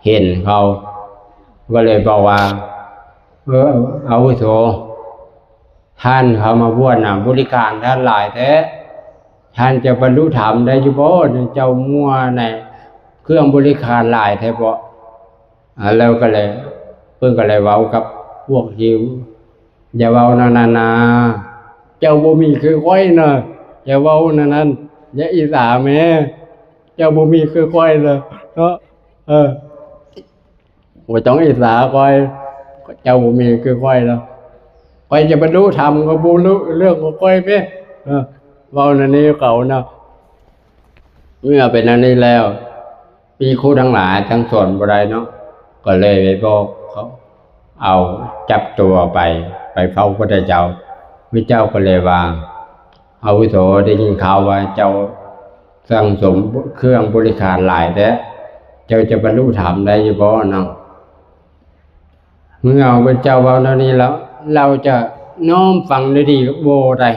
ເຫັນເຂົາ ກໍເລີຍບອກວ່າ ເອີ ອາວຸໂສ ທ່ານເຂົ້າມາບວດນະ ບໍລິຂານທ່ານຫຼາຍແທ້ ທ່ານຈະບັນລຸທຳໄດ້ຢູ່ບໍ່? ເຈົ້າມົວໃນເຄື່ອງບໍລິຂານຫຼາຍແທ້ເບາະ? ອາ ແລ້ວກໍເລີຍ ເພິ່ນກໍເລີຍເວົ້າກັບພວກຢິວ ຢ່າເວົ້າແນວນັ້ນນາ ເຈົ້າບໍ່ມີຄືຂ້ອຍນະ ຢ່າເວົ້າແນວນັ້ນ ຢ່າອິດສາແມ້ ເຈົ້າບໍ່ມີຄືຂ້ອຍນະເນາະ ເອີ ບໍ່ຕ້ອງອິດສາຂ້ອຍ ເຈົ້າບໍ່ມີຄືຂ້ອຍນະ ຂ້ອຍຈະບັນລຸທຳກໍບໍ່ເລື່ອງຂອງຂ້ອຍເດ້ ເອີ ເວົ້າແນວນີ້ເຂົານະ ເມື່ອເປັນແນວນີ້ແລ້ວ ພິກຂຸທັງຫຼາຍທັງສອນບໍ່ໄດ້ເນາະ ກໍເລີຍໄປບອກເຂົາ ເອົາຈັບຕົວໄປ ໄປເຝົ້າພະພຸດທະເຈົ້າ ພະພຸດທະເຈົ້າກໍເລີຍວ່າ ອາວຸໂສ ໄດ້ຍິນຂ່າວວ່າເຈົ້າສັ່ງສົມເຄື່ອງບໍລິຂານຫຼາຍແທ້ ເຈົ້າຈະບັນລຸທຳໄດ້ຢູ່ບໍ່ເນາະ? ເມື່ອພະພຸດທະເຈົ້າເວົ້າແນວນີ້ແລ້ວ ລາວຈະນ້ອມຟັງໄດ້ດີບໍ່ໄດ້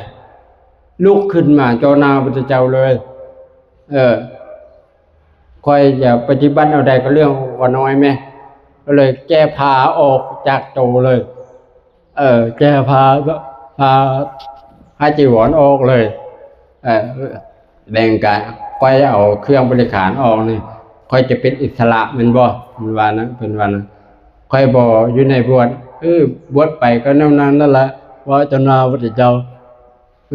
ລຸກຂຶ້ນມາຕໍ່ໜ້າພະພຸດທະເຈົ້າເລີຍ ເອີ ຂ້ອຍຈະປະຕິບັດແນວໃດກໍເລື່ອງຂອງຂ້ານ້ອຍແມ້ ກໍເລີຍແກ້ຜ້າອອກຈາກໂຕເລີຍ ເອີ ແກ້ຜ້າ ຜ້າ ຜ້າຈີວອນອອກເລີຍ ເອີ ແບ່ງການ ຂ້ອຍເອົາເຄື່ອງບໍລິຂານອອກນີ້ ຂ້ອຍຈະເປັນອິດສະຫຼະແມ່ນບໍ່? ເພິ່ນວ່ານະ ເພິ່ນວ່ານະ ຂ້ອຍບໍ່ຢູ່ໃນບວດ ເອີ ບວດໄປກໍແນວນັ້ນນັ້ນລະ ເວົ້າຕໍ່ໜ້າພະພຸດທະເຈົ້າ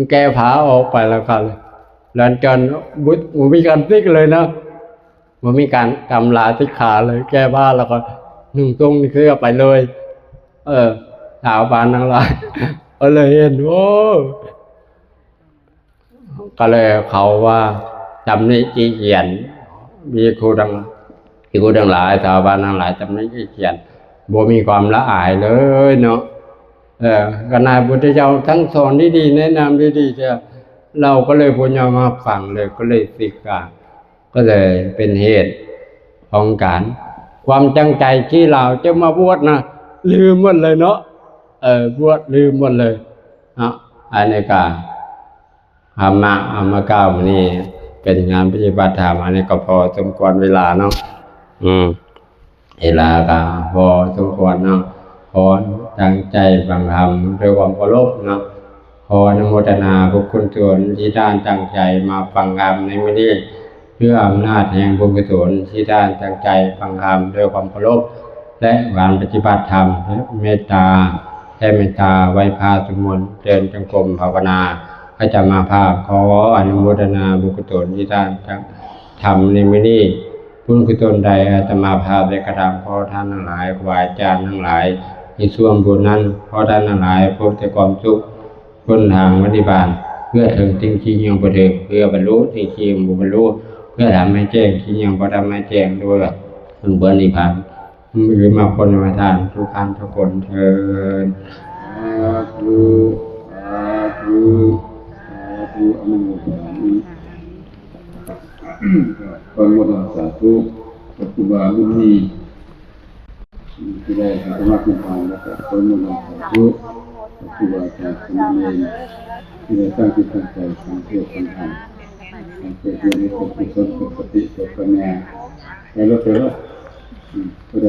ແກ້ຜ້າອອກໄປແລ້ວກໍ ຫຼັງຈາກນັ້ນບໍ່ ບໍ່ມີການສິກເລີຍນະ ບໍ່ມີການກຳລາສິກຂາເລີຍ ແກ້ຜ້າແລ້ວກໍນຸ່ງໂສ້ງເສື້ອໄປເລີຍ ເອີ ຊາວບ້ານທັງຫຼາຍກໍເລີຍເຫັນ ໂອ້ ກໍເລີຍເຂົາວ່າ ຕຳນິຕິຕຽນ ມີຄູທັງ ມີຄູທັງຫຼາຍ ຊາວບ້ານທັງຫຼາຍ ຕຳນິຕິຕຽນ ບໍ່ມີຄວາມລະອາຍເລີຍເນາະ ເອີ ຂະໜາດພຸດທະເຈົ້າສັ່ງສອນດີໆ ແນະນຳດີໆ ແຕ່ລາວກໍເລີຍບໍ່ຍອມຮັບຟັງເລີຍ ກໍເລີຍສິກຂາ ກໍເລີຍເປັນເຫດຂອງການ ຄວາມຕັ້ງໃຈທີ່ລາວຈະມາບວດນະ ລືມໝົດເລີຍເນາະ ເອີ ບວດລືມໝົດເລີຍເນາະ ອັນນີ້ກໍ ທຳມະເອົາມາກ່າວມື້ນີ້ ເປັນງານປະຕິບັດທຳ ອັນນີ້ກໍພໍສົມຄວນເວລາເນາະ ອືມ ເວລາກໍພໍສົມຄວນເນາະ ຂໍຕັ້ງໃຈຟັງທຳດ້ວຍຄວາມເຄົາລົບເນາະ ຂໍອະນຸໂມທະນາບຸນກຸສົນທີ່ທ່ານຕັ້ງໃຈມາຟັງທຳໃນມື້ນີ້ ດ້ວຍອຳນາດແຫ່ງບຸນກຸສົນທີ່ທ່ານຕັ້ງໃຈຟັງທຳດ້ວຍຄວາມເຄົາລົບ ແລະ ການປະຕິບັດທຳ ແລະ ເມດຕາ ແຜ່ເມດຕາ ໄຫວ້ພະ ສວດມົນ ເດີນຈົງກົມ ພາວະນາ ອາດຕະມາພາບ ຂໍອະນຸໂມທະນາບຸນກຸສົນທີ່ທ່ານທຳໃນມື້ນີ້ ບຸນກຸສົນໃດອາດຕະມາພາບໄດ້ກະທຳ ຂໍທ່ານທັງຫຼາຍ ຄູບາອາຈານທັງຫຼາຍ ມີສ່ວນບຸນນັ້ນ ຂໍທ່ານທັງຫຼາຍພົບແຕ່ຄວາມສຸກ ຫົນທາງປະຕິບັດ ເພື່ອເຖິງສິ່ງທີ່ຍັງບໍ່ເຖິງ ເພື່ອບັນລຸສິ່ງທີ່ຍັງບໍ່ບັນລຸ ເພື່ອທຳໃຫ້ແຈ້ງສິ່ງທີ່ຍັງບໍ່ທຳໃຫ້ແຈ້ງ ດ້ວຍເຖິງເພື່ອນິບພານ ຫຼືມາຜົນໃຫ້ທ່ານທຸກທ່ານທຸກຄົນເທີ້ນ. ສາທຸ ສາທຸ ສາທຸ ອະນຸໂມທະນາ. ຂໍອະນຸໂມທະນາສາທຸກັບຄູບາບຸນມີ ທີ່ໄດ້ໃຫ້ທຳມະເປັນທານ ແລ້ວກໍຂໍອະນຸໂມທະນາສາທຸກັບຄູບາອາຈານສາມະເນນ ທີ່ໄດ້ຕັ້ງຈິດຕັ້ງໃຈຟັງເທດຟັງທຳ ໃຫ້ເກີດບຸນເກີດກຸສົນ ເກີດສະຕິເກີດປັນຍາ ໄປເລີດ ໄປເລີດ ອືມ ຜູ້ໃດ